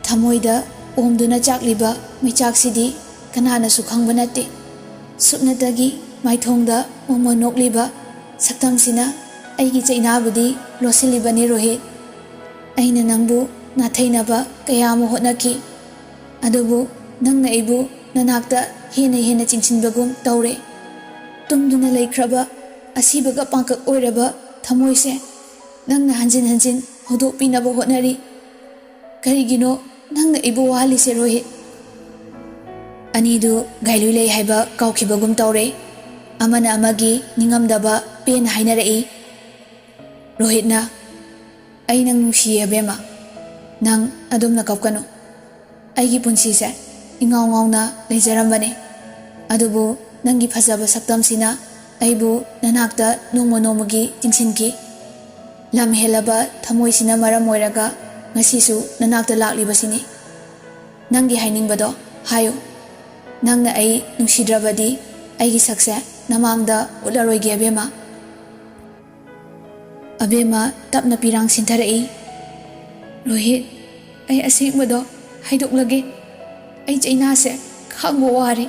ꯊꯃꯣꯏꯗ ꯑꯣꯝꯗꯨꯅ ꯆꯥꯛꯂꯤꯕ ꯃꯩꯆꯥꯛꯁꯤꯗꯤ ꯀꯅꯥꯅꯁꯨ ꯈꯪꯕ ꯅꯠꯇꯦ꯫ ꯁꯨꯞꯅꯇꯒꯤ ꯃꯥꯏꯊꯣꯡꯗ ꯃꯣꯃꯣꯟ ꯅꯣꯛꯂꯤꯕ ꯁꯛꯇꯝꯁꯤꯅ ꯑꯩꯒꯤ ꯆꯩꯅꯥꯕꯨꯗꯤ ꯂꯣꯠꯁꯤꯜꯂꯤꯕꯅꯤ ꯔꯣꯍꯤꯠ꯫ ꯑꯩꯅ ꯅꯪꯕꯨ ꯅꯥꯊꯩꯅꯕ ꯀꯌꯥ ꯑꯃ ꯍꯣꯠꯅꯈꯤ, ꯑꯗꯨꯕꯨ ꯅꯪꯅ ꯑꯩꯕꯨ ꯅꯅꯥꯛꯇ ꯍꯦꯟꯅ ꯍꯦꯟꯅ ꯆꯤꯡꯁꯤꯟꯕꯒꯨꯝ ꯇꯧꯔꯦ꯫ ꯇꯨꯝꯗꯨꯅ ꯂꯩꯈ꯭ꯔꯕ, ꯑꯁꯤꯕꯒ ꯄꯥꯡꯀꯛ ꯑꯣꯏꯔꯕ ꯊꯃꯣꯏꯁꯦ ꯅꯪꯅ ꯍꯟꯖꯤꯟ ꯍꯟꯖꯤꯟ ꯍꯧꯗꯣꯛꯄꯤꯅꯕ ꯍꯣꯠꯅꯔꯤ꯫ ꯀꯔꯤꯒꯤꯅꯣ ꯅꯪꯅ ꯑꯩꯕꯨ ꯋꯥꯍꯜꯂꯤꯁꯦ ꯔꯣꯍꯤꯠ? ꯑꯅꯤꯗꯨ ꯒꯥꯏꯂꯨꯏ ꯂꯩ ꯍꯥꯏꯕ ꯀꯥꯎꯈꯤꯕꯒꯨꯝ ꯇꯧꯔꯦ꯫ ꯑꯃꯅ ꯑꯃꯒꯤ ꯅꯤꯡꯉꯝꯗꯕ ꯄꯦꯟꯅ ꯍꯥꯏꯅꯔꯛꯏ꯫ ꯔꯣꯍꯤꯠꯅ, "ꯑꯩ ꯅꯪ ꯅꯨꯡꯁꯤꯌꯦ ꯑꯕꯦꯝꯃ꯫ ꯅꯪ ꯑꯗꯨꯝꯅ ꯀꯞꯀꯅꯨ꯫ ꯑꯩꯒꯤ ꯄꯨꯟꯁꯤꯁꯦ ꯏꯉꯥꯎ ꯉꯥꯎꯅ ꯂꯩꯖꯔꯝꯕꯅꯦ꯫ ꯑꯗꯨꯕꯨ ꯅꯪꯒꯤ ꯐꯖꯕ ꯁꯛꯇꯝꯁꯤꯅ ꯑꯩꯕꯨ ꯅꯅꯥꯛꯇ ꯅꯣꯡꯃ ꯅꯣꯡꯃꯒꯤ ꯆꯤꯡꯁꯤꯟꯈꯤ꯫ ꯂꯝ ꯍꯦꯜꯂꯕ ꯊꯃꯣꯏꯁꯤꯅ ꯃꯔꯝ ꯑꯣꯏꯔꯒ ꯉꯁꯤꯁꯨ ꯅꯅꯥꯛꯇ ꯂꯥꯛꯂꯤꯕꯁꯤꯅꯤ꯫ ꯅꯪꯒꯤ ꯍꯥꯏꯅꯤꯡꯕꯗꯣ ꯍꯥꯏꯌꯨ꯫ ꯅꯪꯅ ꯑꯩ ꯅꯨꯡꯁꯤꯗ꯭ꯔꯕꯗꯤ ꯑꯩꯒꯤ ꯁꯛꯁꯦ ꯅꯃꯥꯡꯗ ꯎꯠꯂꯔꯣꯏꯒꯦ ꯑꯕꯦꯝꯃ꯫" ꯑꯕꯦꯝꯃ ꯇꯞꯅ ꯄꯤꯔꯥꯡ ꯁꯤꯟꯊꯔꯛꯏ꯫ "ꯔꯣꯍꯤꯠ, ꯑꯩ ꯑꯁꯦꯡꯕꯗꯣ ꯍꯥꯏꯗꯣꯛꯂꯒꯦ꯫ ꯑꯩ ꯆꯩꯅꯥꯁꯦ ꯈꯥꯡꯕ ꯋꯥꯔꯦ꯫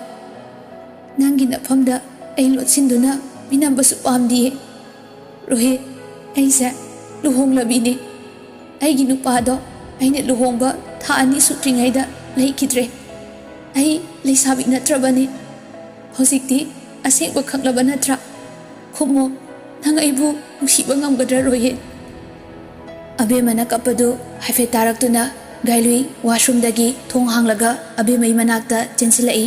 ꯅꯪꯒꯤ ꯅꯐꯝꯗ ꯑꯩ ꯂꯣꯠꯁꯤꯟꯗꯨꯅ ꯃꯤꯅꯝꯕꯁꯨ ꯄꯥꯝꯗꯤꯌꯦ꯫ ꯔꯣꯍꯤꯠ, ꯑꯩꯁꯦ ꯂꯨꯍꯣꯡꯂꯕꯤꯅꯦ꯫ ꯑꯩꯒꯤ ꯅꯨꯄꯥꯗꯣ ꯑꯩꯅ ꯂꯨꯍꯣꯡꯕ ꯊꯥ ꯑꯅꯤ ꯁꯨꯗ꯭ꯔꯤꯉꯩꯗ ꯂꯩꯈꯤꯗ꯭ꯔꯦ꯫ ꯑꯩ ꯂꯩꯁꯥꯕꯤ ꯅꯠꯇ꯭ꯔꯕꯅꯤ꯫ ꯍꯧꯖꯤꯛꯇꯤ ꯑꯁꯦꯡꯕ ꯈꯪꯂꯕ ꯅꯠꯇ꯭ꯔꯥ? ꯈꯨꯝꯃꯣ, ꯅꯪ ꯑꯩꯕꯨ ꯅꯨꯡꯁꯤꯕ ꯉꯝꯒꯗ꯭ꯔꯥ, ꯔꯣꯍꯤꯠ? ꯑꯕꯦꯝꯃꯅ ꯀꯞꯄꯗꯨ ꯍꯥꯏꯐꯦꯠ ꯇꯥꯔꯛꯇꯨꯅ ꯒꯥꯏꯂꯨꯏ ꯋꯥꯁꯔꯨꯝꯗꯒꯤ ꯊꯣꯡ ꯍꯥꯡꯂꯒ ꯑꯕꯦꯝꯃꯩ ꯃꯅꯥꯛꯇ ꯆꯦꯟꯁꯤꯜꯂꯛꯏ꯫